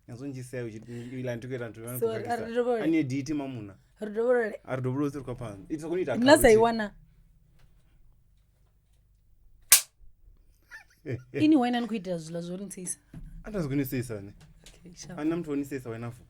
Nazwo ndzhisea u tshi ila ndi khou ita nthu Sorry, a ri dovholole. ani edit mamuna Ri dovholole. A ri dovholole ri khou phanḓa i sa koni u ita Nna sa i kha wana. Ini wena ni khou itela zwiḽa zwo ri ntsisa. A ta koni seisa ne. Okay, sharp. Ana muthu oni seisa wena fu.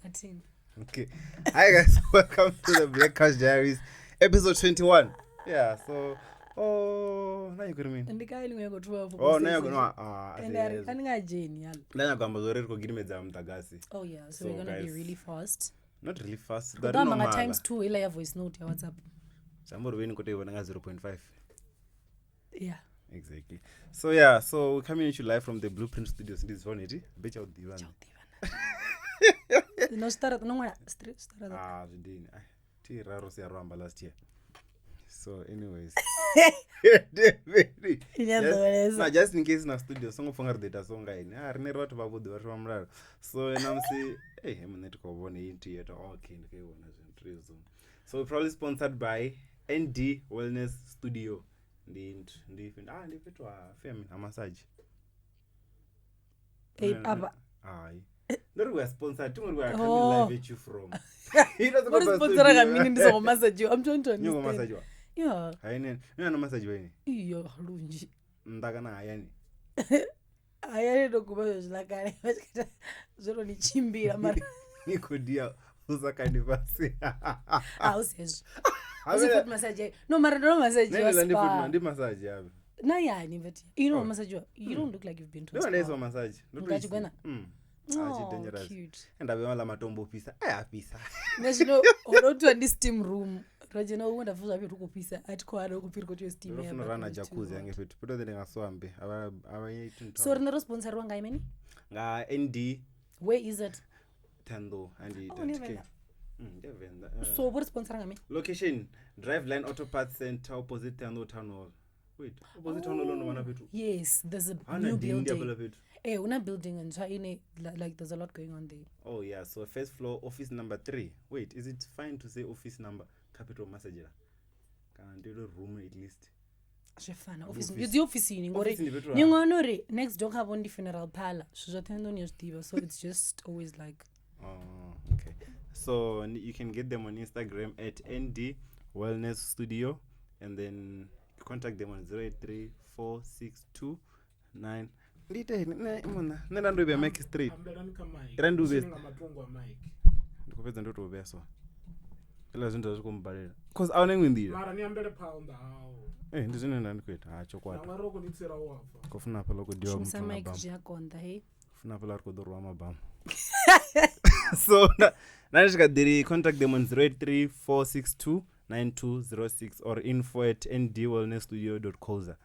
Athina. Okay. Hi guys, welcome to the Black Couch Diaries, episode 21. Yeah, so oh, na you mean. Ndi kale ḽiṅwe ya khou thoma afho. Oh, na you no ah. And a ri- a ni nga dzheni yalo. Nda nyaga amba zwo ri khou gidimedza muḓagasi. Oh yeah, so, So, we're gonna be guys, really fast. Not really fast. Ri ḓo amba nga times 2 heiḽa ya voice note ya WhatsApp. Zwi amba uri vhe ni khou tea u vhona nga 0.5. Yeah. Exactly. So yeah, so we're coming at you live from the Blueprint Studios. Ndi zwone iti? Be tsha u ḓivha nṋe. No zwiṱaraṱa no ṅwala zwiṱaraṱa. Ah, zwidini. Ai, thi raru sia ro amba last year. So anyways. Ine ya ḓowelesa. Na just in case na studio songo pfa nga ri ḓo ita so nga ini. Ah, rine ri vhathu vhavhuḓi, vhathu vha mulalo. So namusi eh hey, muṋe ndi khou vhona iyi nthu yo to okay, ndi khou i vhona zwino ri zoom. So we're probably sponsored by ND Wellness Studio. Ndi ndi ah ndi fhethu ha femi ha massage. Ei, apa. Hai. Ndo ri we are sponsored, thi ngori we are coming Oh. live at you from. Vho ri sponsora nga mini ndi songo masajiwa? I'm trying to Nyoko understand. masajiwa. Yeah. Hai nene. Ni na masajiwa ini. Iyo lunzhi. Nnḓa kana hayani. Hayani ndo guma zwe zwiḽa kale vha tshi khou ita zwo to ni tshimbila mara Ni khou dia u sa kandi fhasi. a hu si hezwo. Hu si foot massage. No mara ndo no masajiwa Nṋe ndi foot spa. ndi massage yabe. Na yani but you know masajiwa. You don't look like you've been to a Ndo nda spa. iswa massage. Ndo to Nga isiwa. tshigwena? Ah, tshi Oh, dangerous. cute. Nda vhea ḽa matombo ofhisa. Ai a fhisa. Nṋe zwino ho no itiwa ndi steam room. Ra dzhena huṅwe nda pfa zwa fhethu hu khou fhisa a thi khou hana hu khou pfhi ri khou tea u steam. Ndo funa rana jacuzzi yange fhethu. Fhethu hoṱhe ndi nga swambe. Avha avha iti nthu. So riṋe ro sponsoriwa nga mini? Nga ND Where is it? Thando and Oh, ni Venḓa. Ndi Venḓa. So vho ri sponsora nga mini? Location Drive Line Auto Parts Center opposite Thando Town Hall. Wait, opposite Town Hall no vhona fhethu. Yes, there's a Hana new dindi building. hafhaḽa fhethu. Eh, huna building ntswa ine like there's a lot going on there. Oh yeah, so first floor office number 3. Wait, is it fine to say office number? Capital Massagera. Kana ndi uri room at least. Zwi fana office ndi dzi ofisini ngori Ofisini ndi fhethu ni ha- ngwana uri next door khavho ndi funeral parlor zwithu zwoṱhe nḓuni ya zwi ḓivha so it's just always like Oh, okay. So you can get them on Instagram at ND Wellness Studio and then contact them on 083 462 9. Ndi ite nṋe muna nṋe nda ndo vhea mic straight. Ambelani kha mic. Ra ndi u vhe- Ni nga matungo a mic. Ndi khou fhedza ndo tou vhea so. Hezwiḽa zwithu zwa zwi khou mbalela. Cause a huna iṅwe nḓila. Mara ni ambele phanḓa hao. Eh ndi zwine nda ndi khou ita. Ha tsho kwata. Nangwe ro khou ni tsira u afha. Khou funa hafhaḽa khou diwa shumisa muthu nga mic bamu. zwi a konḓa hey. Funa hafhaḽa ri khou ḓo rwa mabamu. So na na ndi tshi kha ḓi ri contact them on 083 462 9206 or info at ndwellnessstudio.coza.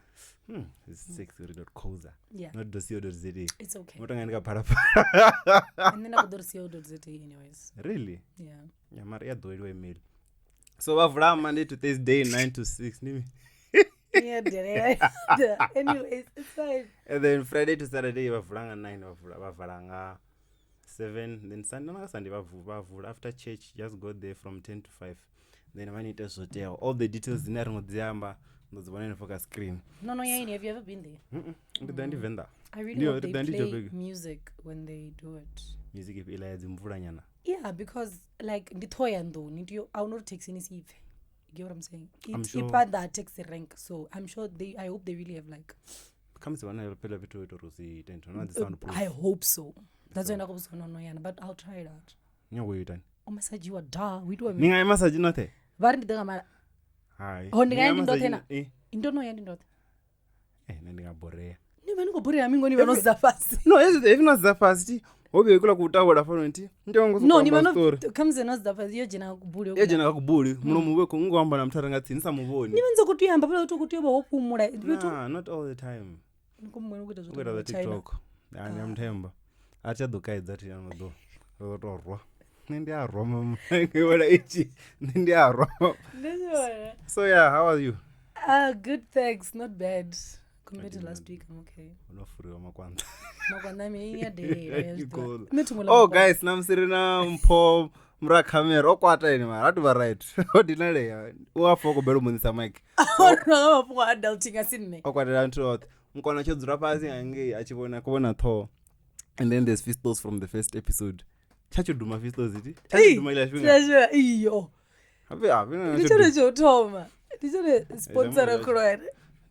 It's sexy uri dot coza. Yeah. Not dot co dot za. It's okay. Moto nga ndi ka phalaphala. Nṋe nda khou ḓo ri co dot za anyways. Really? Yeah. Yeah, mara i a ḓoweliwa email. So vha vula Monday to Thursday 9 to 6 ndi Yeah, delela. Anyways, it's fine. And then Friday to Saturday vha vula nga 9 vha vula vha vala nga 7 then Sunday na Sunday vha vula vha vula after church just go there from 10 to 5 then vha ni ite zwo teaho all the details dzine a ri ngo dzi amba ndo dzi vhona henefho kha screen. No, no, yeah, have you ever been there? Ndi ḓa ndi Venḓa. I really Ndi hope ri they ḓa ndi play Joburg. music when they do it. Music if ila ya dzi mvula nyana. Yeah, because like ndi Thohoyandou ni tea a huna uri taxi ni si ipfe. You get what I'm saying? I'm It sure. i phanḓa taxi rank, so I'm sure they I hope they really have like Khamusi vha na phela fhethu ho ita uri u si ite nthu na dzi sound proof. I hope so. That's why nda khou vhudzisa no no yana, but I'll try it out. Ni nyaka u itani? O masajiwa da, hu itiwa Ni mini? nga ya massage noṱhe? Vha ri ndi ḓe nga mala. Hai. Ho ndi nga ya Ni ndi nga ndoṱhe massage na? eh Ndo no ya ndi ndoṱhe. eh nṋe ndi nga borea. Ni vha ni khou borea mingoni vha no sedza fhasi. No, hezwi hezwi no sedza fhasi ti ho vhuya kuḽa kutavhula hafhanoni ti ndi ngo No, ni vha amba no story. khamusi no sedza fhasi yo dzhena kubuli. Yo dzhena kha kubuli mulomo uvhe khou ngo amba na muthu a re nga tsini ni sa muvhoni. Ni vha ni sa khou tea u amba fhela u khou tea u vha wo fhumula. Fhethu Nah, not all the time. ni khou muṅwe u khou ita U khou ita zwo zwa China. TikTok. Ah, ndi a muthemba. A thi tsha ḓo kaidza thi ano ḓuvha. Ri ḓo tou rwa. Nṋe ndi a rwa mama. Wela itshi. Nṋe ndi a rwa. Ndi zwone. So yeah, how are you? Good thanks, not bad. Compared to last week, I'm okay. No furiwa makwanda. Makwanda mi ya delela ya zwi ḓivha. Goal. Nṋe thi ngo ḽa Oh makwanda. guys, namusi ri na Mpho mura khamera o kwata ene mara a tovha right. O dinalea. U a pfa u khou bela u munisa mic. O rwa nga mafhungo a adulting a si nṋe. O kwatela nthu oṱhe. Mukona tsho dzula fhasi hangei a tshi vhona khou vhona ṱhoho. And then there's Fistos from the first episode. Tsha tsho duma Fistos iti? Tsha tsho duma iḽa tshifhinga. Tsha iyo. Habe habe Ndi tshone tsho thoma. Ndi tshone sponsor Zwa- khulwane.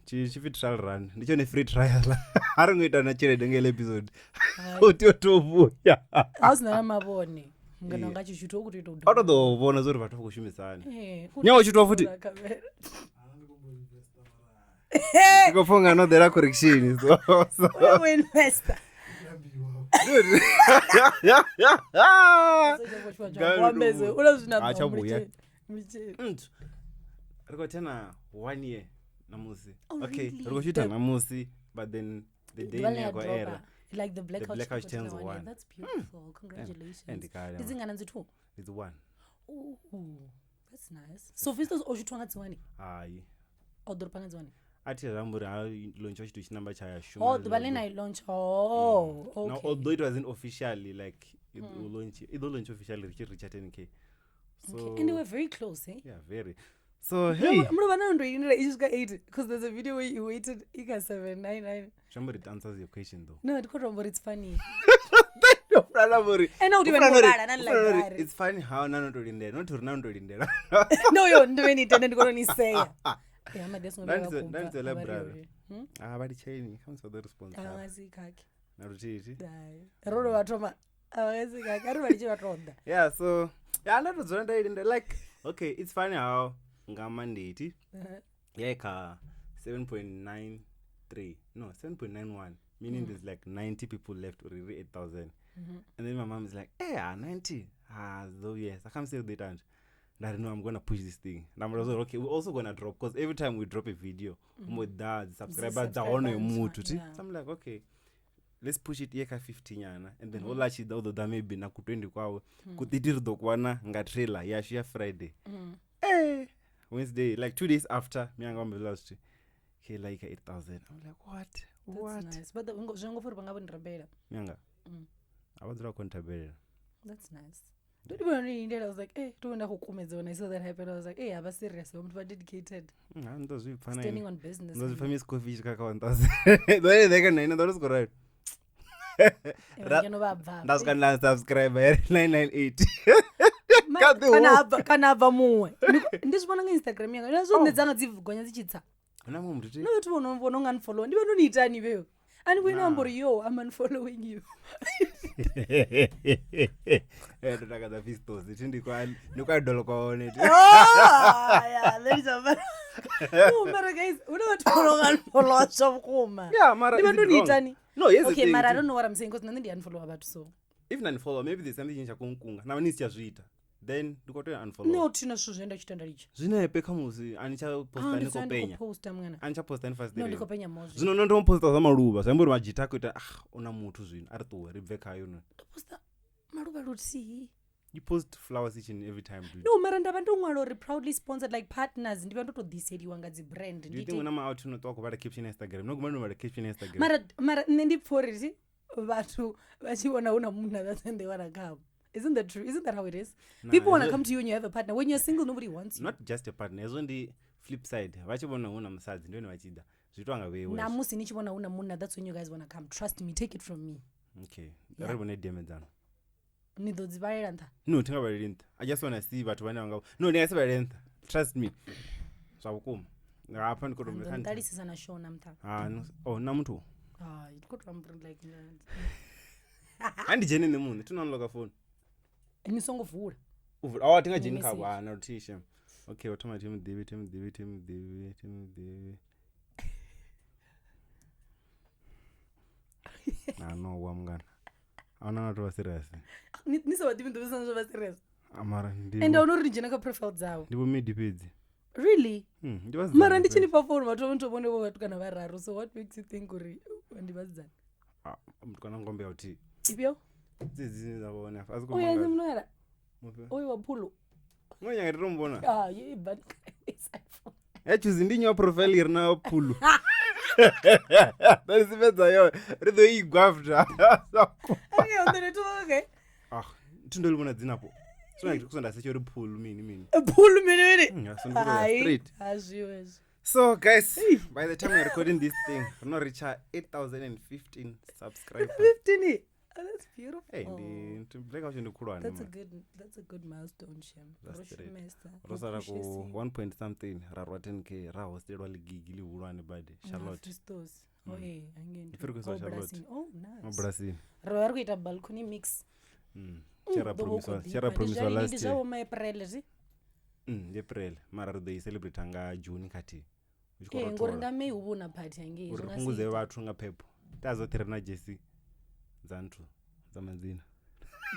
Tshi tshi pfi trial run. Ndi tshone free trial. A ri ngo ita na tshelede nga ile episode. U tea u tou vhuya. Ha u sina na mavhone. Mungana wanga a tshi shutha u khou tea u tou A to ḓo vhona zwa uri vhathu vha khou shumisana. Eh, u Nyawo tshithu futhi. tou kamera. Ndi khou pfa unga no ḓela correction so. So. Uya vho investor. Dude. Gai Wambeze ndo- ula zwina Ha, tsha vhuya. Mitshini. Ri khou thena 1 year namusi. Oh, Okay, really? ri khou shutha The- namusi but then the day Ḓuvha ine ḽe ya ya khou dropa, era. Like the blackout, The blackout tshi khou turns tena one year. one. That's beautiful. Congratulations. Ndi kale. Ndi dzingana dzi two? It's one. Ooh, that's nice. So Fistos o shuthwa nga dzi one? Hai. O ḓoropa nga dzi one? A thi ramba uri ha launch tshithu tshi namba tsha ya shuma. Oh, ḓuvha ḽe na i launch. Oh, Now, okay. although it wasn't officially like it will launch, it will launch officially ri tshi reacha 10K. So Okay. And they were very close, eh? yeah, very. So hey, Mulovha na ndo lindela i tshi swika 8 because there's a video where you waited i kha 799. somebody it answers your question though. No, ndi khou to amba uri it's funny. Ufana uri- And I would even ufana go uri- vhala na ufana uri library. It's funny how na no to lindela, not uri na no to lindela. No, yo ndo vhe ni tende ndi kone u ni sea. Ya maḓi a songo vhuya Nda a ndi kubva, dzo a vha ri library. uri, hmm? Ah, vha litsheni, kha musi vha ḓo response. A vha nga si khakhe. Na luthihi. Hai. Ro dovha thoma a vha nga si khakhe. A ri vha litshe vha tou ḓa. Yeah, so yeah, nda to dzula nda lindela like okay, it's funny how nga Monday ti yeah ka 7.93 no 7.91 meaning there's like 90 people left or really 8000 and then my mom is like hey ah 90 ah though yes I can't say the time that no I'm gonna push this thing and I'm also okay we're also gonna drop because every time we drop a video mm -hmm. subscriber dza honoyo muthu ti yeah. so I'm like okay let's push it ye kha 50 nyana and then houḽa tshi ḓa u ḓo ḓa maybe na ku 20 kwawe ku 30 ri ḓo kwana nga trailer yashu ya Friday eh Wednesday like 2 days after miyanga vha zwithu okay like 8000 I'm like what That's what nice. But zwi ngo pfa uri vha nga vho ni rabela. miyanga a vha dzula khou nthabelela That's nice. Ndo ndi vhona ndo lindela I was like, eh, ndo nda khou kumedza when I saw that happen. I was like, eh, a vha serious, vha muthu vha dedicated, Ha ndo zwi pfa na standing ini. on business. ndo zwi pfa miss coffee tshi kha kha 1000 ndo ḓe na ine ndo ri right Eh, ngeno vha bva. nda swika nda subscribe ya 998 Ma- Ka ḓi kana hu- a bva- kana a bva muṅwe. Ndi zwi vhona nga Instagram yanga. Ndi zwo nṋe dzanga dzi gonya dzi tshi tsa. huna muṅwe muthu ti Na vhathu vho no vho no nga unfollow. Ndi vha ndo ni itani vheo? A ni vhuyi na amba uri yo, I'm unfollowing you. Eh, ndo takadza Fistos thi ndi kwa ndi kwa idolo kwa hone ti Oh, yeah, that is a No, mara guys, hu na vhathu vho no nga unfollow zwa vhukuma. yeah mara Ndi vha is ndo it ni wrong? itani? no here's the Okay, thing mara I ti- don't know what I'm saying because nṋe ndi unfollow vhathu so. if na unfollow maybe there's something tshine tsha khou nkunga na ni si tsha zwi ita then ndi khou tea u unfollow No, thina zwithu zwine nda tshi tenda litsho. zwinepe kha musi a ni tsha posta Ah, ni khou penya posta mwana. a ni tsha posta ni No, ndi fasiṱereni khou penya mo zwi. zwino no ndo posta zwa maluvha zwi amba uri madzhita a khou ita ah una muthu zwino a ri ṱuwe ri bve khayo no Ndo posta maluvha luthihi. you post flowers each and every time dude. No, mara nda vha ndo ṅwala uri proudly sponsored like partners ndi vha ndo to ḓiseliwa nga dzi brand. do Ndi you think ite- una ma out no ṱwa khou vhala caption ya Instagram no guma no vhala caption ya Instagram Mara mara nṋe ndi pfha uri thi vhathu vha tshi vhona hu na munna that's when they wanna come. Isn't that true? Isn't that how it is? Nah, People wanna hezwo- come to you when you have a partner. When you're single, nobody wants you. not just a partner hezwo ndi flip side vha tshi vhona hu na musadzi ndi hone vha tshi ḓa zwi itwa nga vheiwe Na musi ni tshi vhona hu na munna, that's when you guys wanna come. Trust me, take it from me. okay ri vhone dmedzano Ni ḓo dzi vhalela nṱha. no thi nga vhaleli nṱha i just wanna see vhathu vhane vha nga no ndi nga si vhalele nṱha trust me zwa vhukuma hafha ndi khou Ndo tou nṱalisisa na show na mutha. ha no oh na muthu Hai, ndi khou to amba uri like a ndi dzheni nṋe muṋe thi no unlocka phone ni songo vula. u vula oh thi nga dzheni Ni kha message. vha na luthihi shem okay u thoma thi muḓivhi thi muḓivhi thi muḓivhi thi muḓivhi na no wa mungana a huna vhathu vha serious Ni ni sa vha ḓivhi ndo vha zwa vha serious. Ah, mara ndi And ahuna uri ni dzhena kha profile dzavho. ndi vho midi fhedzi Really? Ndi vhasidzana Mara ndi tshi fhedzi. ni fha phone vhathu vha nthu vhone vho vhatukana vhararu. So what makes you think uri ndi vhasidzana? Ah, mutukana ngombe ya uthihi Ifhio? dzedzi dzine dza vha hone afha a si khou Uyu mangadza. mnora. Mufhio? Uyu wa phulo. Ṅwe nyanga ri to muvhona Ah, ye ba iPhone. ya chuzi ndi nnyi wa profile i re na phulu ḓo si fhedza yone ri ḓo i gwa after Okay, on the okay. ah thi ndo ḽi vhona dzinapo so nda setsha uri phulu mini mini Phulu mini mini. Yeah, so ndi khou tou ya Hai. straight Ha zwiwe hezwi. so guys by the time we're recording this thing ri no reacha 8015 subscribers 15. Oh, that's beautiful. Hey, ndi blackout ndi khulwane That's a man. good that's a good milestone, Shem. That's Ro straight. shumesa. Ro sala ku pushesiwa. 1 point something ra rwa 10K ra hostelwa ḽigigi ḽihulwane badi Charlotte. Christos. Oh eh, angeni. Ipfi ri khou isiwa Oh, Charlotte. Bulasini. Oh, nice. Mabulasini. Ro vha ri khou ita balcony mix. Mm. Tshe ra Ḓo vha u khou promiswa, ḓifha. tshe ra Ndi promiswa zwa lini? last Ndi year. zwa vho ma-April ri? Ndi April, mara ri ḓo i celebrate nga June khathihi. Hu tshi khou Eh, ngori rothola. nga May hu vha hu na party hangei. Uri Zwi ri nga si fhungudze ite. vhathu nga phepho. Ta dzoṱhe ri na jesi dza nthu dza madzina.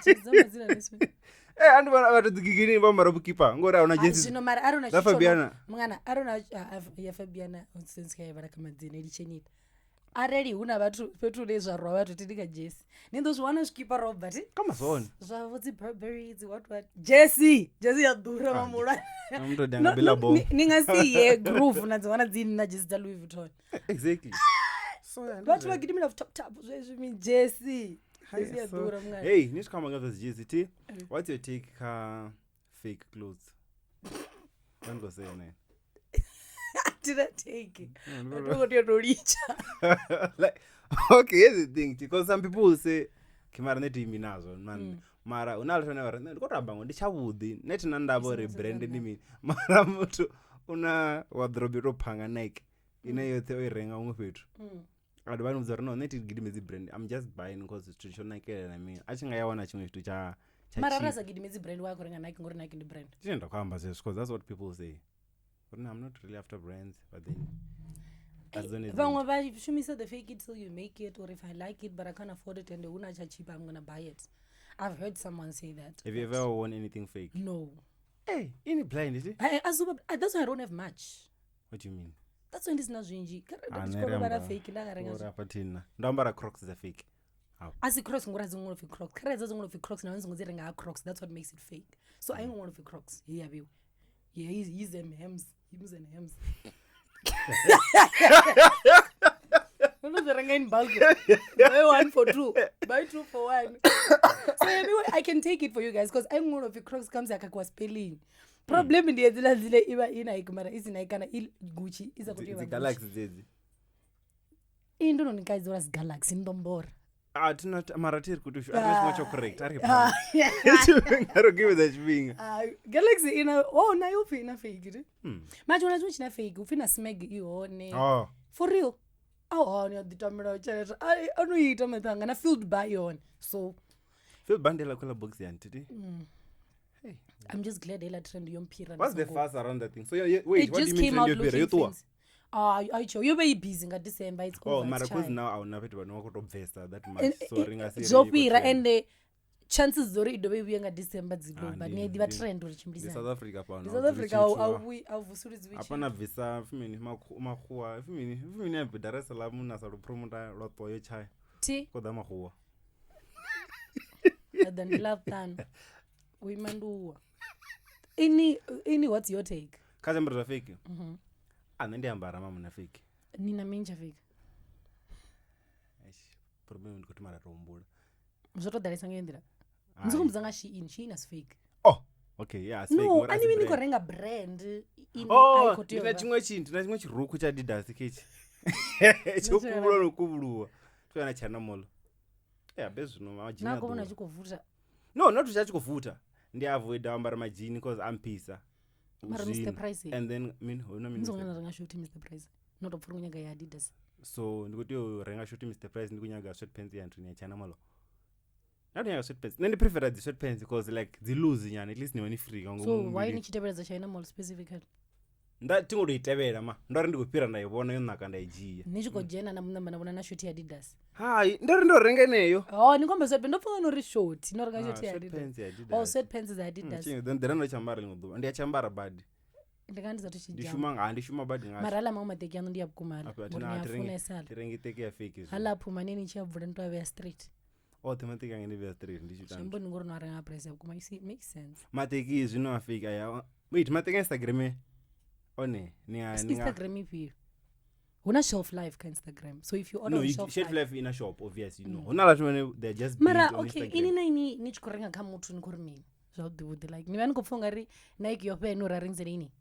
Jesi dza madzina ni si- Eh, andi vhona vhathu dzigigini vho ambara vhukipa ngori a huna Ah, jesi. zwino mara arali dza na tshithu Fabiana. mungana arali na ah, ah, ya Fabiana since kha vhala kha madzina litsheni arali hu na vhathu fhethu hune zwa rwa vhathu tindi kha jesi ni ḓo zwi wana zwikipa robert Kha mazone. zwa vho dzi Burberry dzi what what jesi jesi ya ḓura mamulwane Muthu ḓa nga Billabong. ni nga si ye groove na dzi wana dzi na jesi dza Louis Vuitton Exactly. So yeah, vhathu vha gidimela top top zwezwi mi jesi jesi ya so, ḓura mungana hey, ni tshi khou amba nga zwa dzi jesi ti. What's your take kha fake clothes? Vha ni khou sea nene. tina take vhathu vha khou tea u tou litsha Like, okay, here's the thing, because some people will say ke mara nṋe thi imi nazwo man. Mara hu na vhathu vhane vha ri nṋe ndi khou tou amba ngoho ndi tshavhuḓi nṋe thi na ndavha uri Songo brand sedzana ndi mini mara muthu u na wardrobe yo tou phanga Nike ine yoṱhe o i renga huṅwe fhethu a dovha a ni vhudza uri no nṋe thi gidimedzi brand I'm just buying cause zwithu tsho nakelela na mini a tshi nga ya wana tshiṅwe tshithu tsha tsha mara cheap. arali a sa gidimedzi brand wa khou renga Nike ngori Nike ndi brand Tshine nda khou amba zwezwo cause that's what people say uri no, I'm not really after brands but then a si dzone dzine. vhaṅwe vha shumisa the fake it till you make it or if I like it but I can't afford it and hu na tsha cheap I'm gonna buy it. I've heard someone say that. Have you ever worn anything fake? No. Hey, ini blind is it? That's why I don't have much. What do you mean? That's why ndisina zwinzhi. Kharali Ah, ndi tshi nṋe ri kona u vha na ambara- fake nda nga renga Uri zwi- afha thina ndo ambara Crocs dza fake. A si Crocs ngori a dzi ngo pfi Crocs. Kharali dza dzi ngo pfi Crocs na songo dzi renga ha Crocs. That's what makes it fake. So a i ngo ṅwalwa upfi Crocs. He ya vhiwe. Yeah, he's and hems. Hims and hems. Ndo dzi renga in bulk. Buy one for two. Buy two for one. So anyway, I can take it for you guys because I ngo pfi Crocs comes akakwa spelling. Problem ndi hedzila dzile i vha i Nike mara i si Nike kana i Gucci i sa khou tea u Dzi vha Gucci. Galaxy dzedzi. Iyi ndo no ni kaidza uri a si Galaxy ni ḓo mbora. Ah, thina mara thi ri khou tea u a ri na tshiṅwe tsho correct a ri Ah, tshifhinga ro givhedza tshifhinga. Ah, Galaxy ina oh nayo upfi ina fake ri. Hmm. Mara tshiṅwe na tshiṅwe tshina fake upfi na smeg i hone. Oh, For real. Awu ni a ḓi tamela tshelede. Ai ano ita maṱanga na field bar i hone. So feel bundle la box yani titi. I'm just glad heiḽa trend yo mphira. What's the fuss around that thing? So yeah, wait, It what do just you mean came out trend yo fhira? Yo looking ṱuwa? fancy. Ah, aitsho yo vha i busy nga December it's Oh, over. mara it's cause chai. now a huna fhethu vhane vha khou tou bvesa that much. So ri nga si ri zwo i khou fhira trend. and chances dzo uri i dovhe i vhuye nga December dzi low Ah, but ndi- ni a ḓivha ndi- trend uri Ndi tshimbilisana. South Africa fhano. Ndi a South hu dzuli Africa tshithu, a ah. vhuyi a vusuludziwi Hapana bvisa pfi mini makhuwa pfi mini pfi mini ya Dar es Salaam na sa lu promota lwa ṱuwa yo tshaya. Thi Khou ḓa makhuwa. ḓa ndi ḽavhuṱanu u ima ndi uwa. Ini ini what's your take? Kha zwiambaro zwa fake. Mhm. A nṋe ndi ambara mamu na fake. Ni na mini tsha fake? Eish, problem ndi khou thoma nda tou humbula. Zwo to ḓalesa nga iyo nḓila. Hai. Ndi soko mbudza nga Shein, Shein asi fake. Oh, okay, yeah, asi fake, No, ngori asi ani vhi ni khou brand. renga brand ine a Oh, i khou tea ndi na u vha. tshiṅwe tshi ndi na tshiṅwe tshirukhu tsha Adidas ketshi. Tsho kuvhulwa no kuvhuluwa. Tsho na China Mall. Yeah, be zwino madzhini Na a khou vhona ḓura. tshi khou vuta. No, not tsha tshi khou vuta. Ndi avoid u ambara madzhini cause a mphisa. Mara Mr Zwino. Price. And then min hu na Ni mini songo Mr. na renga shoti Mr Price. No to pfha uri nyaga ya Adidas. So ndi khou tea u renga shoti Mr Price ndi khou nyaga sweatpants ya nthuni ya China Mall. Nda tou nyaga sweatpants. Nṋe ndi prefera dzi sweatpants cause like dzi loose nyana at least ni vha ni free nga ngomu So why muvhilini. ni tshi tevheledza China Mall specifically? Nda thi ngo tou i tevhela ma ndo ri ndi khou fhira nda i vhona yo naka nda i dzhia. Ni tshi khou dzhena na namba na vhona na shoti ya Adidas. Hai, ndo ri ndo renga eneyo. Oh, ni khou amba sweatpants. Ndo pfha nga uri shoti, no renga Ah, shoti ya Adidas. sweatpants ya Adidas. Oh, sweatpants dza Adidas. Then ndo tshi ambara ḽiṅwe ḓuvha. Ndi a tshi ambara badi. Ndi nga ndi sathu tshi Ndi dzhia. shuma nga ndi shuma badi nga. Mara haḽa maṅwe maṱeki aṋu ndi a vhukuma haḽa. Afha Ngori ni a a thi rengi funesa haḽa. thi rengi teki ya fake zwi. Haḽa phuma ni ni tshi a bvula ni to a vhea straight. Oṱhe maṱeki anga ndi vhea straight ndi tshi ita. Zwi amba ndi ngori no a renga price ya vhukuma. You see, it makes sense. Maṱeki zwino a fake aya. Wait, maṱeki a Instagram one ni a ni nga Instagram ifhio? Hu na shelf life kha Instagram. So if you order No, on you, shelf shelf life. life in a shop obviously, you know. Hu na vhathu vhane they are just Mara built on okay, Instagram. ini na ini ni tshi khou renga kha muthu ni khou ri mini? Zwavhuḓi vhuḓi like ni vha ni khou pfha ungari Nike yo fhela uri a rengisele ini.